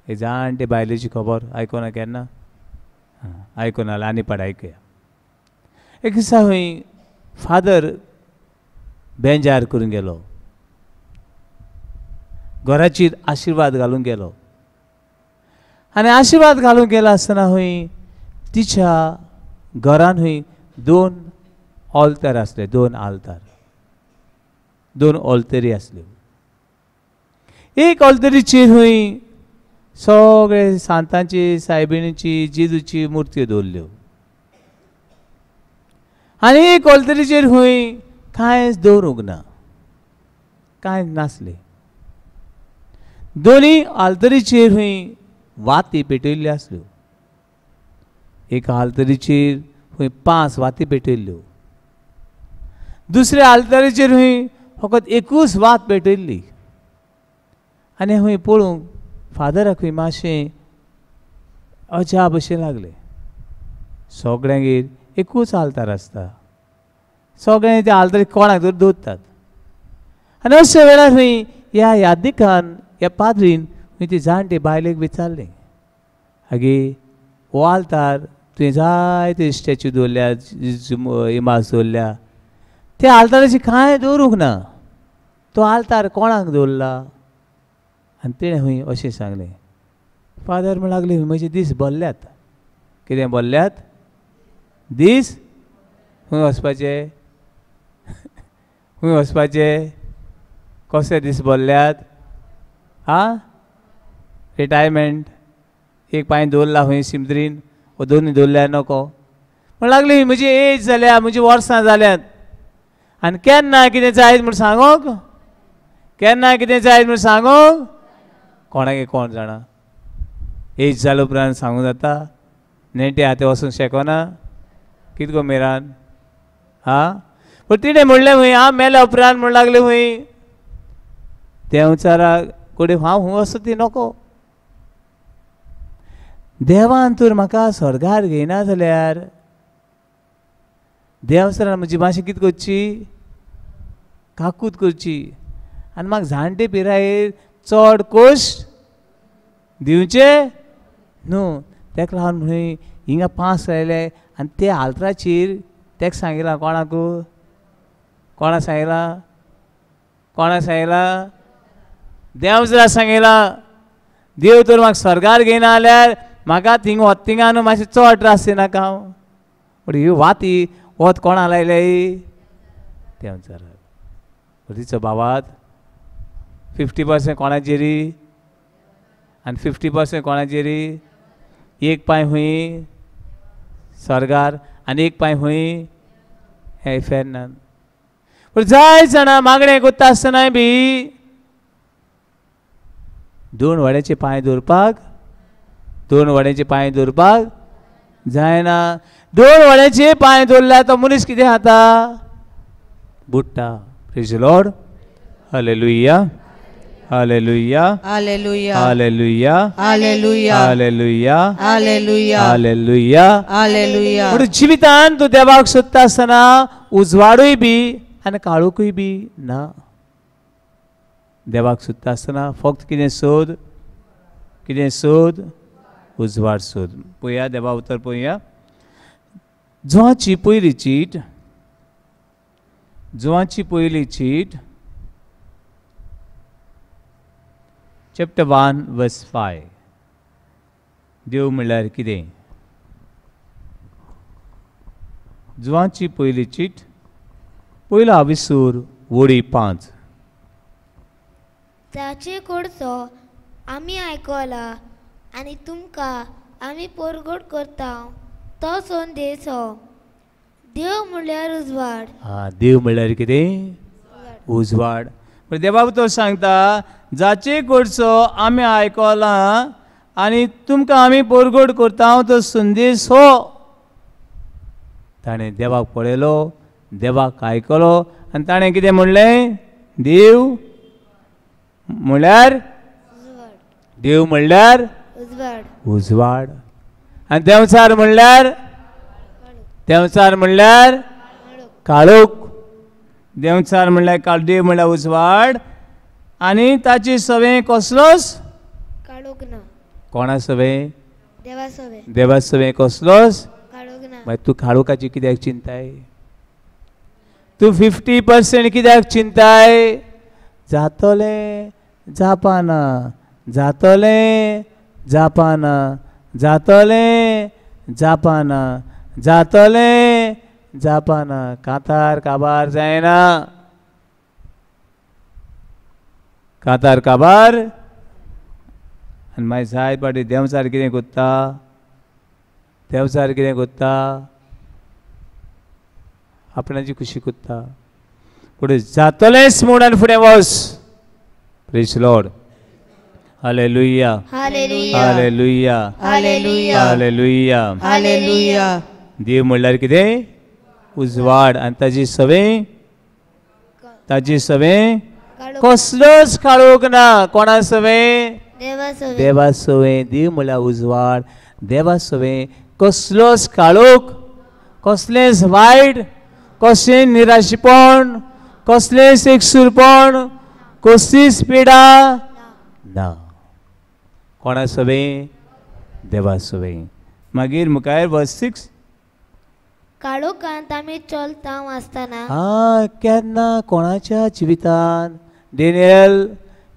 B: हे जाणटे बायलेची खबर. आयकुना केन्ना? आयकुना. आनी पाट आयकुया. एक दिसा खंय फादर बेंजार करून गेलो, घराचेर आशिर्वाद घालूंक गेलो. आनी आशिर्वाद घालूंक गेलो आसतना खंय तिच्या घरान खंय 2 ऑल्तार आसले, 2 आल्तार, 2 ऑल्तरी आसल्यो. एक ऑल्तरीचेर खंय सगळे सांतांची, सायबिणीची, जेजूची मुर्त्यो दवरल्यो. आनी एक ऑल्तरीचेर खंय कांयच दवरूंक ना, कांय नासलें. दोनूय आल्तरीचेर खंय वाती पेटयल्ल्यो आसल्यो. एका आल्तरीचेर खंय 5 वाती पेटयल्ल्यो, दुसऱ्या आल्तरीचेर खंय फकत एकूच वात पेटयल्ली. आनी खंय पळोवंक फादराक खंय मातशें अजाप अशें लागलें. सगळ्यांगेर एकूच आल्तार आसता, सगळ्यांनी त्या आल्तार कोणाक तर दवरतात. आनी अशे वेळार खंय ह्या यादीकान, ह्या पाद्रीन खंय ती जाणटे बायलेक विचारलें, आगे हो आल्तार तुवें जायते स्टॅच्यू दवरल्या, इमाज दवरल्या, त्या आल्ताराची कांय दवरूंक ना, तो आल्तार कोणाक दवरला? आनी तिणें खंय अशें सांगलें. फादर म्हण लागले, म्हजे दीस भरल्यात. कितें भरल्यात? दीस. खंय वचपाचें? खंय वचपाचें? कशे दीस भरल्यात? आं, रिटायरमेंट. एक पांय दवरला खंय सिमत्रीन, वो दोनूय दवरल्यार नको. म्हण लागली म्हजी एज जाल्या, म्हजी वर्सां जाल्यात, आनी केन्ना कितें जायत म्हूण सांगूंक, केन्ना कितें जायत म्हूण सांगूंक कोणाक कोण जाणा. एज जाल्या उपरांत सांगूंक जाता? नेण्टे आतां वचूंक शकना कित गो मेरान. हा, पूण तिणें म्हणलें खंय हांव मेल्या उपरांत म्हूण लागलें खंय देंवचाराक कोडे हांव खंय वचूं ती नको. देवान तर म्हाका स्वर्गार घेयना जाल्यार देवसरान म्हजी मातशी कितें करची, काकूत करची आनी म्हाका जाणटे पिरायेर चड कश्ट दिवचे न्हू. तेका लागून म्हणून हिंगा पांच लायले आनी ते आल्तराचेर तेका सांगिलां. कोणाक कोणा सांगिलां? कोणा सांगिलां? देवसरा सांगिलां. देव तर म्हाका स्वर्गार घेयना जाल्यार म्हाका थिंग वत थिंगा न्हू मातशें चड त्रास दिनाका हांव. पूण ही वाती वत कोणा लायले? देंवचाराक. तिचो बाबात 50% कोणाचेरी आनी 50% कोणाचेरी? एक पांय हुंय स्वर्गार आनी एक पांय हुंय हे इफेर्नान. पूण जाय जाणां मागणें करता आसतनाय बी दोन वड्याचे पांय दवरपाक, दोन वड्याचे पांय दवरपाक जायना. दोन वड्याचे पांय दवरल्यार तो मनीस कितें खाता? बुडटा. Praise Lord. Hallelujah, hallelujah,
A: hallelujah,
B: hallelujah,
A: hallelujah,
B: hallelujah,
A: hallelujah,
B: hallelujah,
A: hallelujah.
B: पूण जिवितान तूं देवाक सोदता आसतना उजवाडूय बी आनी काळोखूय बी ना. देवाक सोदता आसतना फक्त कितें सोद? कितें सोद? उजवाड सोद. पळया देवा उतर पळया. जुवाची पयली चीट, जुवाची पयली चीट चॅप्टर 1 वर्स 5. देव म्हणल्यार कितें? जुवाची पयली चीट पयलो आविसूर वोडी 5.
D: ताचे कडचो आमी आयकला आनी तुमकां आमी परगट करता तो संदेश हो. देव म्हणल्यार उजवाड.
B: हा, देव म्हणल्यार कितें? उजवाड. पूण देवा तो सांगता जाचे कडचो आमी आयकला आनी तुमकां आमी परगट करता तो संदेश हो. ताणें देवाक पळयलो, देवाक आयकलो आनी ताणें कितें म्हणलें? देव म्हणल्यार, देव म्हणल्यार उजवाड. आनी देंवचार म्हणल्यार, देंवचार म्हणल्यार काळोख. देंवचार म्हणल्यार काळ, देव म्हणल्यार उजवाड आनी ताची सवे कसलोच
D: काळोख ना.
B: कोणा सवे?
D: देवा सवे.
B: देवा सवे कसलोच
D: काळोख ना.
B: मागीर तूं काळोखाची कित्याक चिंताय? तूं 50% कित्याक चिंताय? जातलें जापाना, जातलें जापाना, जातलें जापाना, जातलें जापाना. कांतार काबार जायना, कांतार काबार. आनी मागीर जायत पाटी देंवचार कितें करता? देंवचार कितें करता? आपणाची खुशी करता. फुडें जातलेंच म्हूण आनी फुडें वच. Praise Lord. Hallelujah, hallelujah,
A: hallelujah,
B: hallelujah,
A: hallelujah.
B: देव म्हणल्यार कितें? उजवाड. आनी ताजी सवे, ताजी सवे कसलोच काळोख ना. कोणा सवे? देवा सवे. देव म्हणल्यार उजवाड, देवा सवे कसलोच काळोख, कसलेंच वायट, कसलें निराशेपण, कसलेंच एकसूरपण, कसलीच पिडा ना. कोणा सवे? देवा सवे. मागीर मुखार वर्स 6.
D: काळोखांत आमी चलता आसतना.
B: हा, केन्ना कोणाच्या जिवितान डेनियल,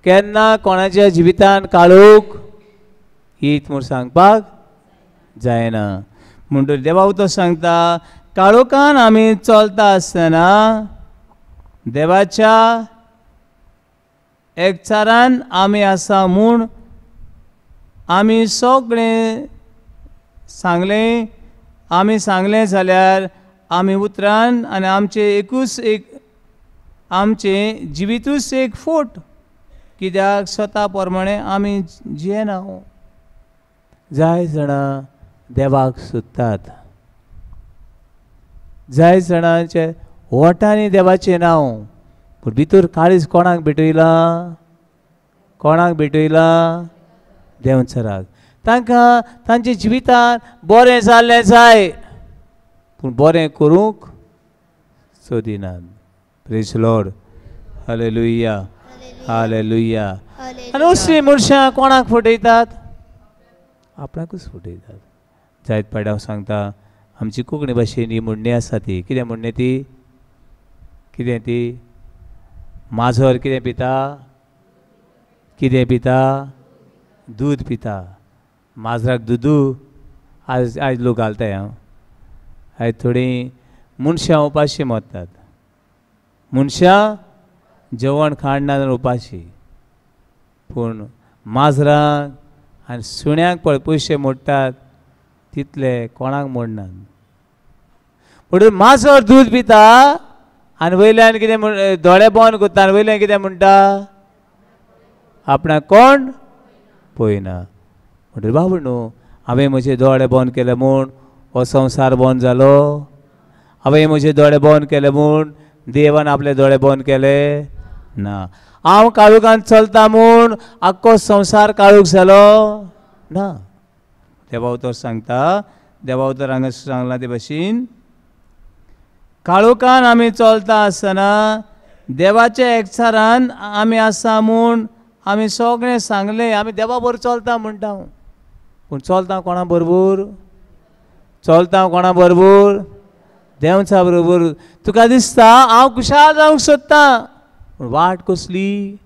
B: केन्ना कोणाच्या जिवितान काळोख येत म्हूण सांगपाक जायना. म्हणटकीर देवा तो सांगता काळोखान आमी चलता आसतना देवाच्या एकचारान आमी आसा म्हूण आमी सगळें सांगलें. आमी सांगलें जाल्यार आमी उतरान आनी आमचे एकूच एक आमचें जिवितूच एक फोट, कित्याक स्वता प्रमाणे आमी जियेना. जाय जाणां देवाक सोदतात, जाय जाणांचे ओठांनी देवाचें नांव, पूण भितर काळीज कोणाक भेटयलां? कोणाक भेटयलां? देंवचाराक. तांकां तांच्या जिवितांत बरें जाल्लें जाय, पूण बरें करूंक सोदिनात. Praise Lord. Hallelujah, hallelujah. आनी असलीं मनशां कोणाक फटयतात? आपणाकूच फटयतात. जायत पाड्या हांव सांगता, आमची कोंकणी भाशेन ही म्हणणी आसा ती कितें म्हणणी ती? कितें ती? माजर कितें पिता? कितें पिता? दूद पिता. माजराक दुदू आयज आयज लोक घालताय. हांव आयज थोडीं मनशां उपाशी मरतात, मनशां जेवण खाण ना जाल्यार उपाशी, पूण माजरांक आनी सुण्यांक पळय पयशे मोडटात तितले कोणाक मोडनात. पूण माजर दूद पिता आनी वयल्यान कितें म्हण दोळे बंद करता आनी वयल्यान कितें म्हणटा? आपणाक कोण पळयना. म्हणटकीर बाबू न्हू, हांवें म्हजे दोळे बंद केले म्हूण हो संवसार बंद जालो? हांवें म्हजे दोळे बंद केले म्हूण देवान आपले दोळे बंद केले ना? हांव काळोखान चलता म्हूण आख्खो संवसार काळोख जालो ना? देवा उतर सांगता, देवा उतर हांगा सांगलां ते भशेन, काळोखान आमी चलता आसतना देवाच्या एकचारान आमी आसा म्हूण आमी सगळें सांगलें. आमी देवा बरोबर चलता म्हणटा, पूण चलता कोणा बरोबर? चलता कोणा बरोबर? देवचा बरोबर. तुका दिसता हांव खुशाल जावंक सोदतां, पूण वाट कसली?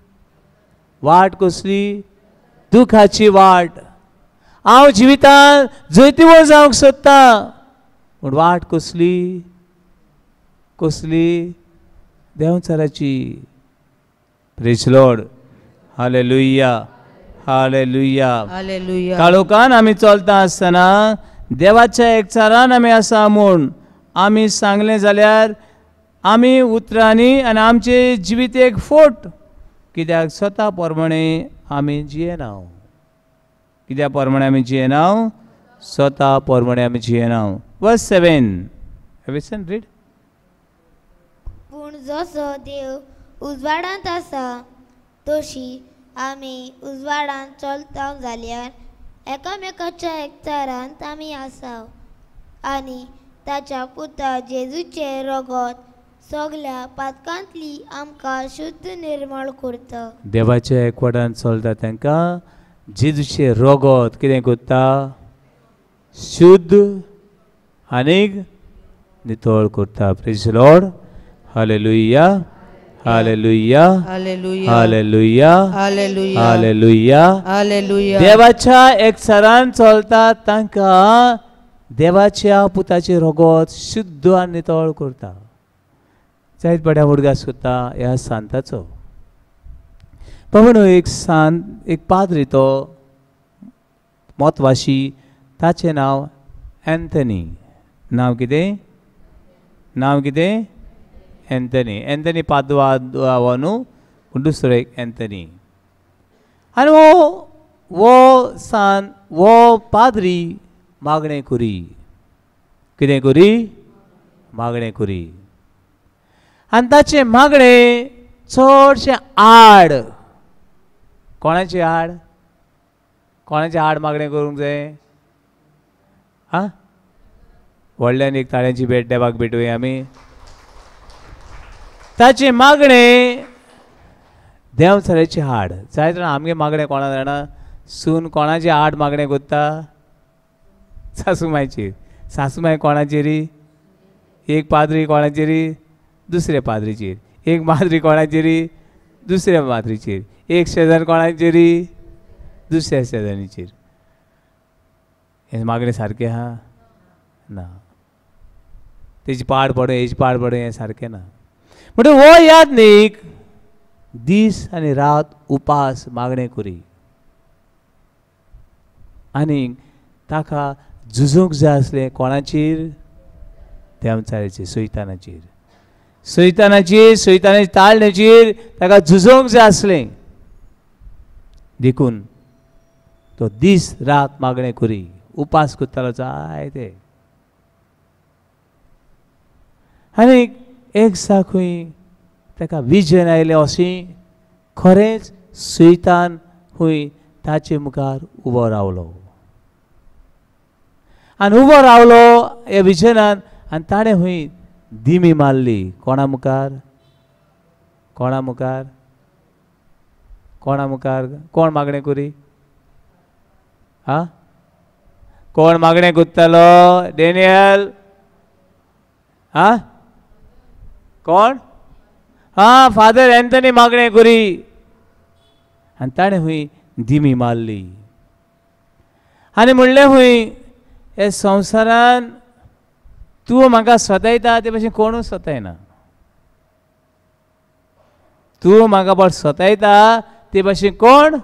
B: वाट कसली? दुखाची वाट. हांव जिवितांत जैतिवंत जावंक सोदतां, पूण वाट कसली? कसली? देंवचाराची. Praise Lord. Hallelujah, hallelujah,
A: hallelujah.
B: काळोखान आमी चलता आसतना देवाच्या एकचारान आमी आसा म्हूण आमी सांगलें जाल्यार आमी उतरांनी आनी आमचे जिवीत एक फोट, कित्याक स्वता प्रमाणे आमी जियेना. कित्या प्रमाणे आमी जियेना? स्वता प्रमाणे आमी जियेना. वर्स 7 रीड.
D: पूण जसो देव उजवाडांत आसा तशी आमी उजवाडांत चलता जाल्यार एकामेकाच्या एकचारांत आमी आसा आनी ताच्या पुता जेजूचें रगत सगल्या पातकांतली आमकां शुद्ध निर्मळ करता.
B: देवाच्या एकवटान चलता तांकां जेजूचें रगत कितें करता? शुद्ध आनीक नितळ करता. Praise Lord. Hallelujah, hallelujah, hallelujah, hallelujah,
A: hallelujah.
B: देवाच्या एकचारान चलता तांकां देवाच्या पुताचें रगत शुद्ध आनी नितळ करता. जायत बड्या उडगास करता ह्या सांताचो. बाबा एक सांत, एक पाद्री, तो मोतवाशी, ताचें नांव एंथनी. नांव कितें? नांव कितें? एंथनी. एंथनी पादवा न्हू, पूण दुसरो एक एंथनी. आनी वो सांत, वो पाद्री मागणें करी. कितें करी? मागणें करी. आनी ताचें मागणें चडशें आड. कोणाचें आड? कोणाचें आड मागणें करूंक जाय? आं, व्हडल्यान एक ताळ्यांची भेट देवाक भेटुया आमी. ताचें मागणें देंवचाराचें आड. जायत जाणां आमगे मागणें कोणा जाणा? सून कोणाचें आड मागणें करता? सासूमायचेर. सासूमाय कोणाचेरी? एक पाद्री कोणाचेरी? दुसऱ्या पाद्रीचेर. एक माद्री कोणाचेरी? दुसऱ्या माद्रीचेर. एक शेजारी कोणाचेरी? दुसऱ्या शेजारीचेर. हें मागणें सारकें आहा ना? तेजी पाड पडूं, हेजी पाड पडूं, हें सारकें ना. म्हणटकीर हो यादनीक दीस आनी रात उपास मागणें करी आनी ताका झुजूंक जाय आसलें कोणाचेर? देंवचाराचेर, सैतानाचेर. सैतानाचेर, सैतानाचे ताळणेचेर ताका झुजोवंक जाय आसलें. देखून तो दीस रात मागणें करी, उपास करतालो जायते. आनी एक दिसा खंय ताका विजन आयलें अशें, खरेंच सैतान खंय ताचे मुखार उबो रावलो. आनी उबो रावलो ह्या विजनान आनी ताणें खंय दिमी मारली. कोणा मुखार? कोणा मुखार? कोणा मुखार? कोण मागणें करी? आ, कोण मागणें करतालो? डॅनियल. आ, कोण? हा, फादर एंथनी मागणें करी. आनी ताणें खंय दिमी मारली आनी म्हणलें खंय, हे संवसारान तूं म्हाका सतायता ते भशेन कोणूच सतायना. तूं म्हाका बरो सतायता ते भशेन कोण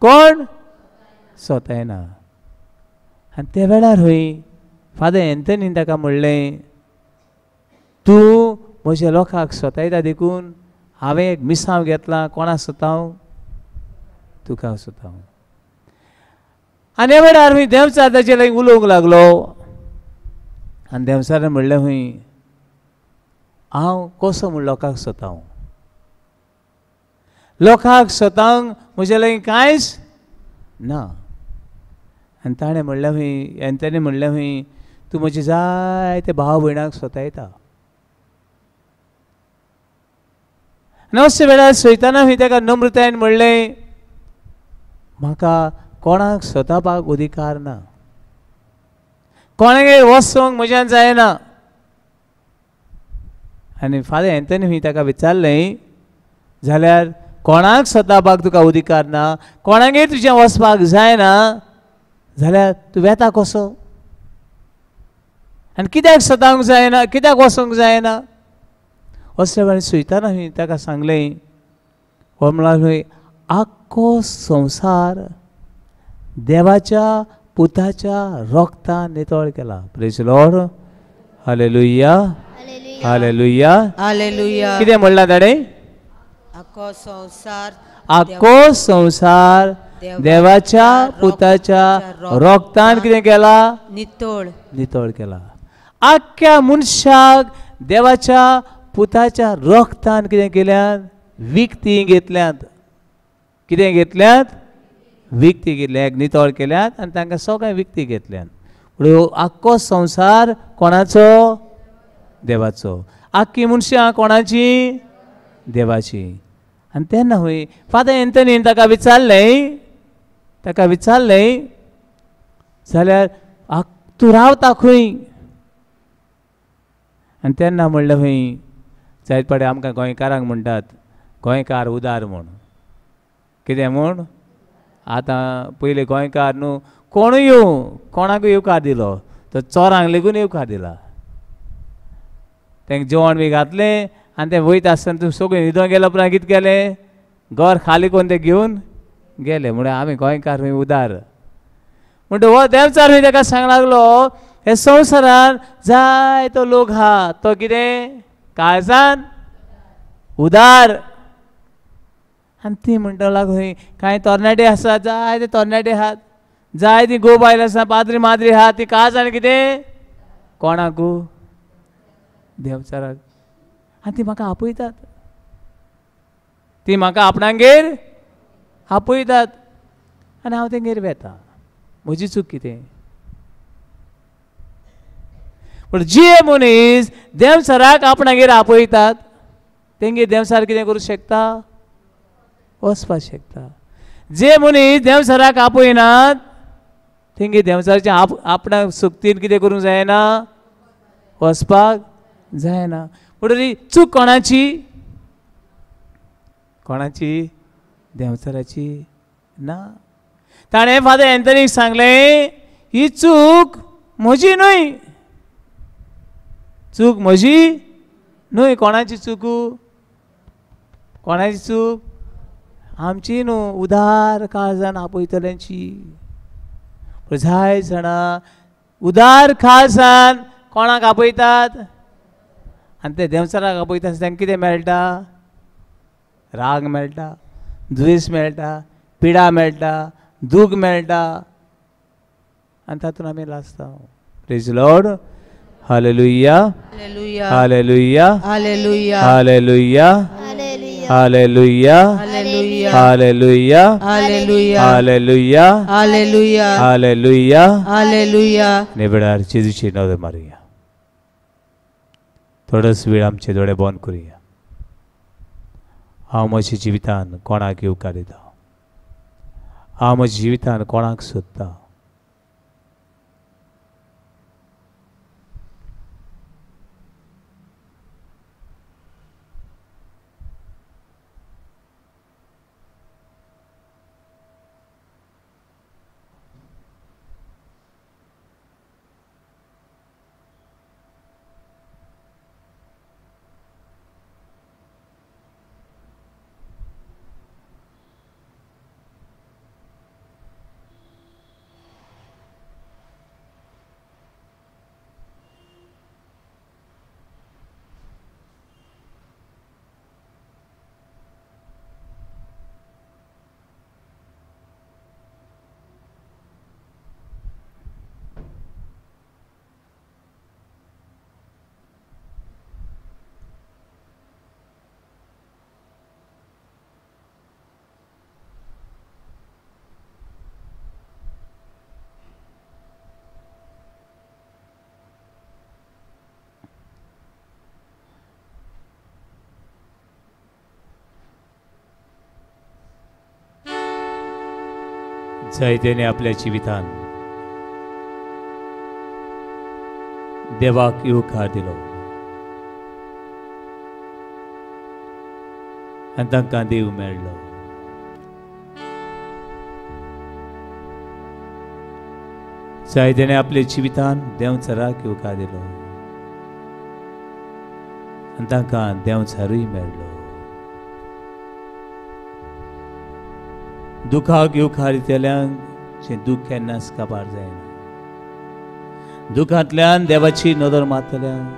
B: कोण सतायना. आनी त्या वेळार खंय फादर एंथनीन ताका म्हणलें, तूं म्हज्या लोकांक सतायता देखून हांवें एक मिसांव घेतलां. कोणा सतावं? तुका सतावं. आनी ह्या वेळार खंय देंवचार ताचे लागीं उलोवंक लागलो. आनी देंवचारान म्हणलें खंय, हांव कसो म्हूण लोकांक सतावं? लोकांक सतावंक म्हज्या लागीं कांयच ना. आनी ताणें म्हणलें खंय, एंथनी म्हणलें खंय, तूं म्हजे जायते भाव भयणांक सतायता. आनी अशे वेळार सैताना खंय ताका नम्रतायेन म्हणलें, म्हाका कोणाक सतावपाक अधिकार ना, कोणागेर वचोंक म्हज्यान जायना. आनी फादर एंथनी खंय ताका विचारलें, जाल्यार कोणाक सतावपाक तुका अधिकार ना, कोणागेर तुजें वचपाक जायना, जाल्यार तूं वेता कसो? आनी कित्याक सतावंक जायना, कित्याक वचोंक जायना? असल्या वेळार सैताना खंय ताका सांगलें, हो म्हळ्यार खंय आख्खो संवसार देवाच्या पुताच्या रोगतान नितळ केला. Praise Lord. Hallelujah, hallelujah,
A: hallelujah.
B: कितें म्हणलां ताणें?
A: आख्खो संवसार,
B: आख्खो संवसार देवाच्या पुताच्या रोगतान कितें केला?
A: नितळ,
B: नितळ केला. आख्ख्या मनशाक देवाच्या पुताच्या रोगतान कितें केल्यात? विकती घेतल्यात. कितें घेतल्यात? विकती घेतल्या, नितळ केल्यात आनी तांकां सगळें विकती घेतल्यात. म्हणून आख्खो संवसार कोणाचो? देवाचो. आख्खी मनशां कोणाची? देवाची. आनी तेन्ना खंय फादर एंथनीन ताका विचारलें, ताका विचारलें, जाल्यार तूं रावता खंय? आनी तेन्ना म्हणलें खंय, जायत पाटे आमकां गोंयकारांक म्हणटात गोंयकार उदार म्हूण. कितें म्हूण? आतां पयलीं गोंयकार न्हू कोणूय येवं, कोणाकूय येवकार दिलो तर चोरांक लेगून येवकार दिला. तांकां जेवण बी घातलें आनी तें वयता आसतना तूं सगळें न्हिदोंक गेल्या उपरांत कितें केलें? घर खाली करून ते घेवन गेले. म्हणल्यार आमी गोंयकार खंय उदार. म्हणटा हो देंवचार खंय ताका सांग लागलो, हे संवसारान जायतो लोक आहा तो कितें काळजान उदार. आनी ती म्हणटा लागो कांय तरणाटे आसात, जायते तरणाटे आहात, जायती गो बायल आसा, पाद्री माद्री आहा, ती काळजान कितें कोणाकू? देंवचाराक. आनी ती म्हाका आपयतात, ती म्हाका आपणागेर आपयतात आनी हांव तेंगेर वेता. म्हजी चूक कितें? पूण जे मनीस देंवचाराक आपणागेर आपयतात तेंगेर देंवचार कितें करूं शकता? वचपाक शकता. जे मनीस देंवचाराक आपयनात तेंगे देंवचाराचे आपणाक सुक्तीन कितें करूंक जायना? वचपाक जायना. म्हणटरी चूक कोणाची? कोणाची? देंवचाराची ना. ताणें फादर एंथनीक सांगलें, ही चूक म्हजी न्हय, चूक म्हजी न्हय. कोणाची चूक? कोणाची चूक? आमची न्हू, उदार काळजान आपयतल्यांची. जाय जाणां उदार काळजान कोणाक आपयतात? आनी ते देंवचाराक आपयता आसतना तांकां कितें मेळटा? राग मेळटा, द्वेश मेळटा, पिडा मेळटा, दूख मेळटा आनी तातूंत आमी लासता. Praise Lord. Hallelujah, hallelujah, hallelujah, hallelujah, hallelujah, hallelujah, hallelujah, hallelujah, hallelujah. निबडार जेजूची नदर मारुया. थोडोच वेळ आमचे दोळे बंद करुया. हांव म्हज्या जिवितान कोणाक येवकार दिता? हांव म्हज्या जिवितान कोणाक सोदता? जायत्याने आपल्या जिवितान देवाक येवकार दिलो आनी तांकां देव मेळ्ळो. जायत्याने आपल्या जिवितान देंवचाराक येवकार दिलो आनी तांकां देंवचारूय मेळ्ळो. दुखाक येवकार दितल्यांक दुख केन्नाच काबार जायना. दुखांतल्यान देवाची नदर मारतल्यांक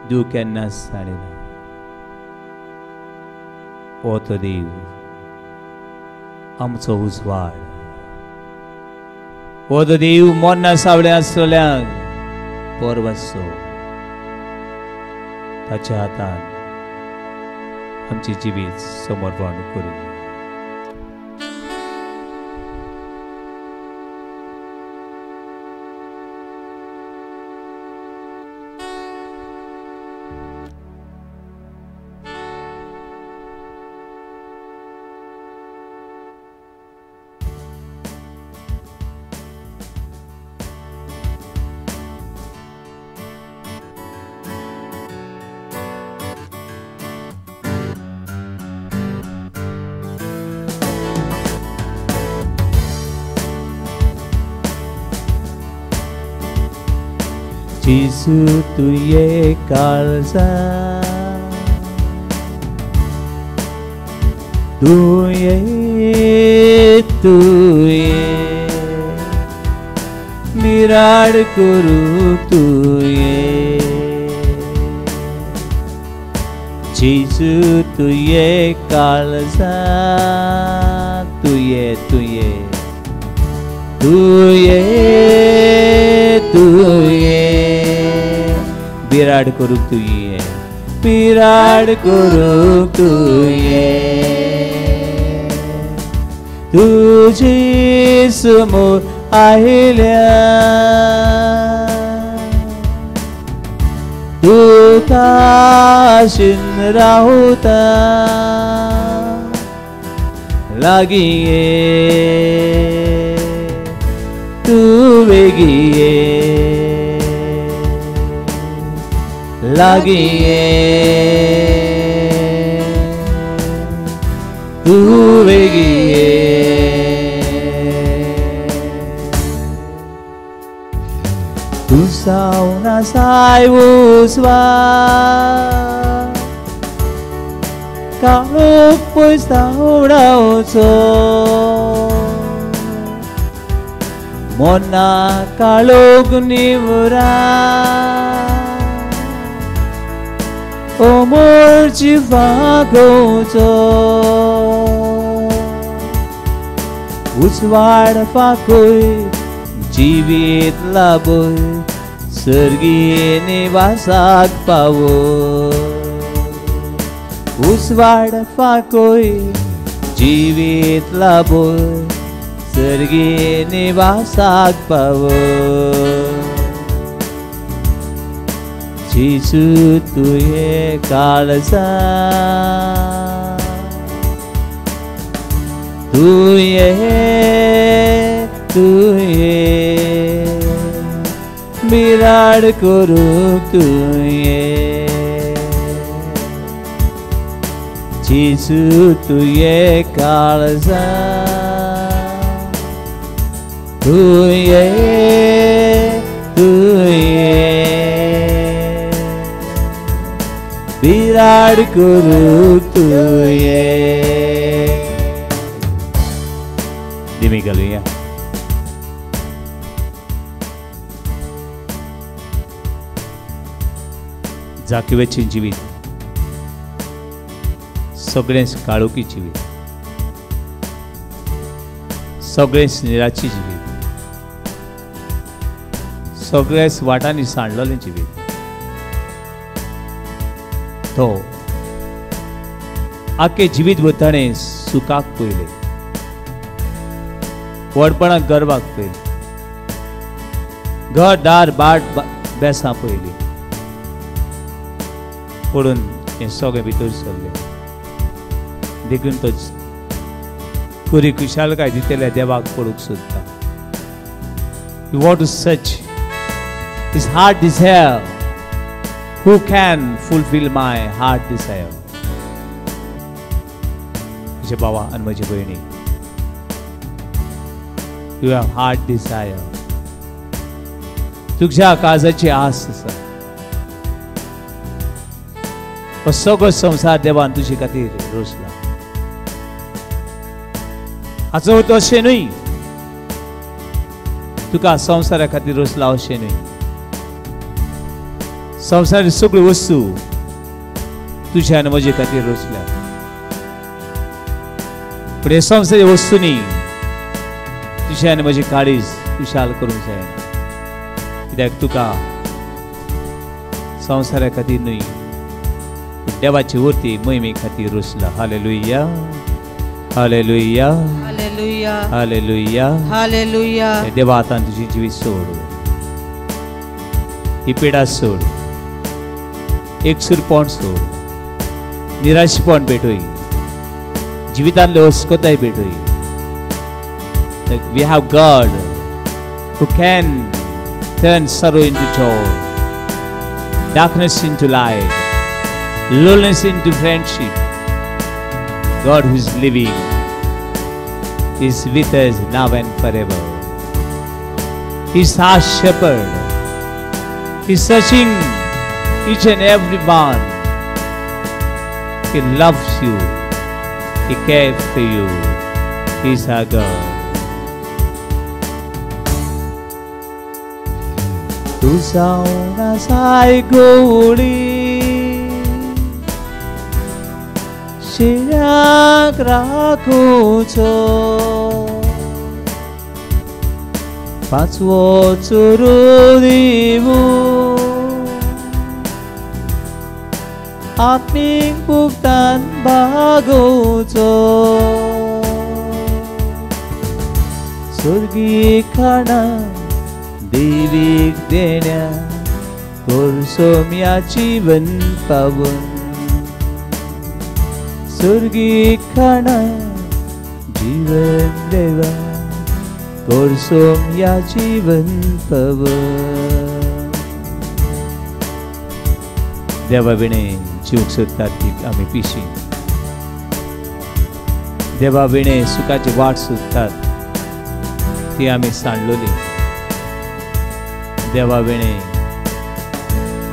B: दुख केन्नाच सांडिना. हो तो देव आमचो उजवाड. हो तो देव मोन्ना सावळे आसतल्यांक परवासो. ताच्या हातान आमचें जिवीत समर्पण करूं. जेजू तुये काळजा तुये तुये निराड करू तुये. जेजू तुये काळजा तुये तुये तुये तुये बिराड करूंक तुये, बिराड करूंक तुये. तुझे समोर आयल्या तुका आशेन रावता लागीं ये तूं वेगीं ये लागीं ये तूं वेगीं ये. तूं जावन आसाय उजवाड काळोख पयस धांवडावचो मना काळोख निवरा अमर जिवागोचो उजवाड फाकोय जिवीत लाबोय सर्गी निवासाक पावोय उजवाड फाकोय जिवीत लाबोय सर्गी निवासाक पावोय जेजू तुये काळजा तुये तुये बिराड करूंक तुये जेजू तुये काळजा तुये तुये बिराड करूंक तुये. दिमी घालुया. जाकिवेचें जिवीत सगळेंच काळोखी जिवीत सगळेंच निराची जिवीत सगळेच वाटांनी सांडलेलें जिवीत. तो आखे जिवीत वताणें सुखाक पयलें व्हडपणाक गर्वाक पयलें घर दार बाट बेसां पयलीं पडून हें सगळें भितर सरलें. देखून तो खरी खुशालकाय दितल्या देवाक पडूंक सोदता. You want to search his heart desire. Who can fulfill my heart desire? म्हजे बाबा आनी म्हजे भयणी, you have heart desire. तुज्या काळजाची आस आसा. हो सगळो संवसार देवान तुजे खातीर रचला. हाचो अर्थ अशें न्हय तुका संवसारा खातीर रचला अशें न्हय. संवसाराची सगळ्यो वस्तू तुज्या आनी म्हजे खातीर रचल्या. पूण हे संवसारी वस्तूंनी तुज्या आनी म्हजी काळीज खुशाल करूंक जायना. कित्याक तुका संवसारा खातीर न्हय देवाची वर्ती मोहिमे खातीर रचला. Hallelujah hallelujah
A: hallelujah
B: hallelujah
A: hallelujah.
B: देवा आतां तुजी जिवीत सोड, ही पिडा सोड, एकसूरपण सोड, निराशपण भेटोय, जिवितांतले अस्कताय भेटोय. We have God who can turn sorrow into joy, darkness into light, loneliness into friendship. God who is living is with us now and forever. He is our shepherd. He is searching each and every one. He loves you. He cares for you. He is our God. तू जावन आसाय गोडी शिऱ्याक राखूचो पांचवो चुरू दिवू आत्मीक भुगतान भागोवचो सुर्गी खाणा देवीक देण्या कोरसोम्या जीवन पावन सुर्गी खाणा जीवन देवा कोरसोम्या जीवन पावन. देवा विणे जिवंक सोदतात ती आमी पिशी. देवा विणे सुखाची वाट सोदतात ती आमी सांडलोली. देवा विणे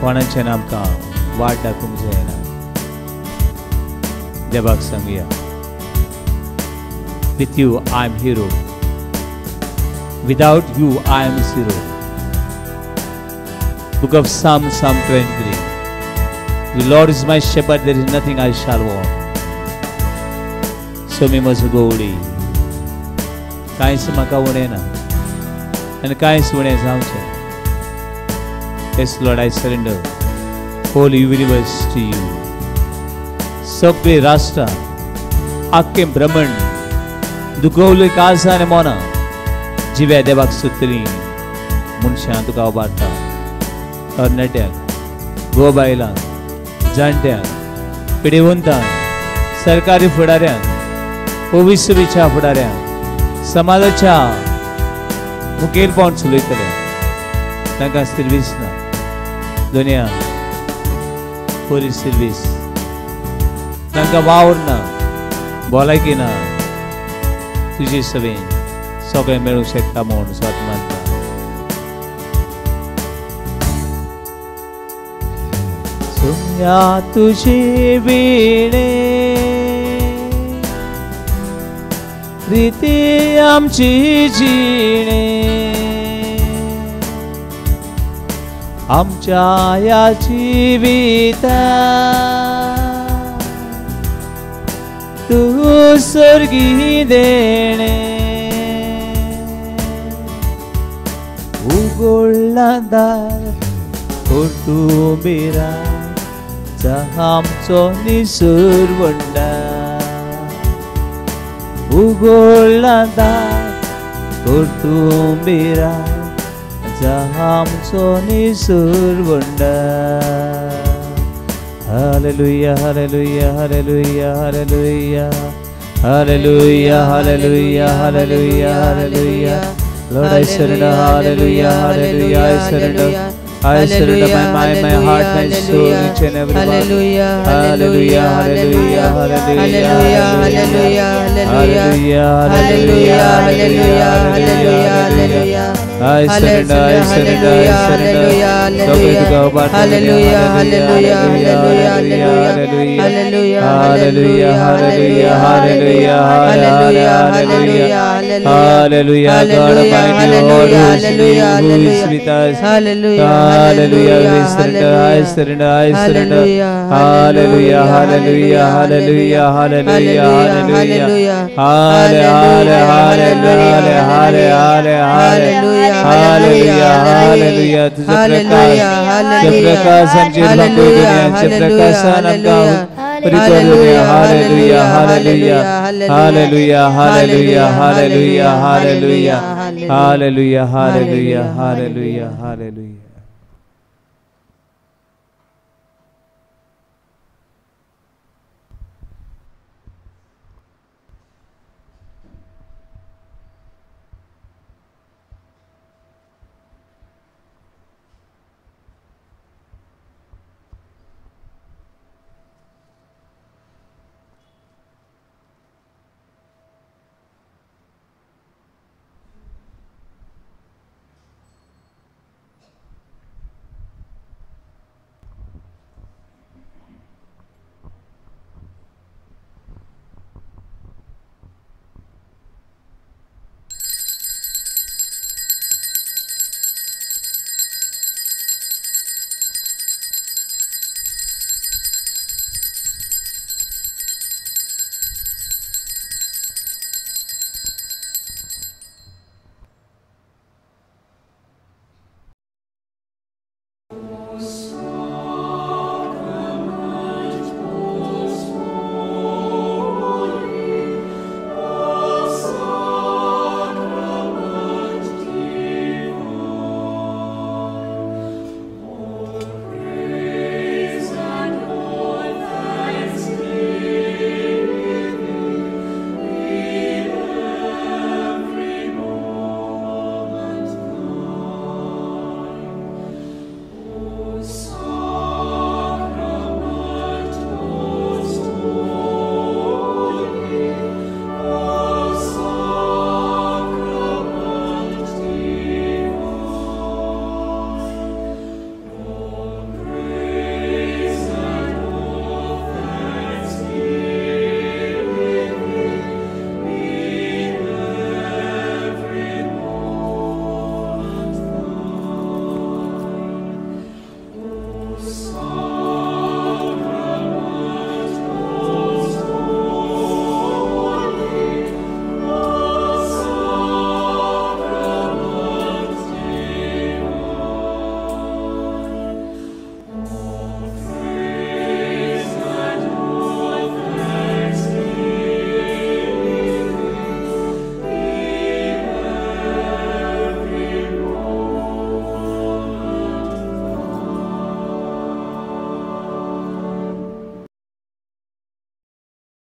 B: कोणाच्यान आमकां वाट दाखोवंक जायना. देवाक सांगुया, with you I am hero, without you I am zero. Book of Psalm, Psalm 23. The Lord is my shepherd, there is nothing I shall want. स्वामी म्हजो गवळी, कांयच म्हाका उणें ना आनी कांयच उणें जावचें. Yes Lord, I surrender whole universe to you. सगळीं राष्ट्रां, आख्खें ब्रह्मांड दुखवले काळजां आनी मनां जिव्या देवाक सोदतलीं मनशां तुका उबारता. तरणाट्यांक, घोव बायलांक, जाणट्यांक, पिडेवंतांक, सरकारी फुडाऱ्यांक, ओविसवीच्या फुडाऱ्यांक, समाजाच्या मुखेलपण चलयतले तांकां सिर्वीस ना. दुनिया बरी सिर्वीस, तांकां वावर ना, भलायकी ना. तुजे सवें सगळें मेळूंक शकता म्हूण स्वत मानता. सुम्या तुजी विणे रिती आमची जिणे, आमच्या ह्या जिविता तूं सर्गी देणे. उगडला दार कोर्तुंबीरा आमचो निसरवंडा, उगडला दार कोर्तुंबीरा आमचो निसरवंडा. Hallelujah, hallelujah, hallelujah, hallelujah, hallelujah, hallelujah, hallelujah, hallelujah. Lord, I surrender. Hallelujah, hallelujah, I surrender. I surrender my mind, my heart, my soul, each and every one.
A: Hallelujah,
B: hallelujah, hallelujah, hallelujah,
A: hallelujah,
B: hallelujah, hallelujah, hallelujah, hallelujah. I surrender, I surrender, I surrender.
A: Hallelujah, hallelujah, hallelujah, hallelujah, hallelujah, hallelujah, hallelujah, hallelujah,
B: hallelujah. God Almighty, Lord, who is with us.
A: Hallelujah,
B: hallelujah. We surrender, I surrender, I surrender. Hallelujah, hallelujah, hallelujah, hallelujah, hallelujah. Hallelujah, hallelujah, hallelujah, hallelujah, hallelujah. तुझो प्रकाश, तुझो प्रकाश आमचेर भागोव दुनिया, तुझ्या प्रकाशान आमकां परिपूर्ण दुनिया. Hallelujah, hallelujah, hallelujah, hallelujah, hallelujah, hallelujah, hallelujah, hallelujah, hallelujah, hallelujah.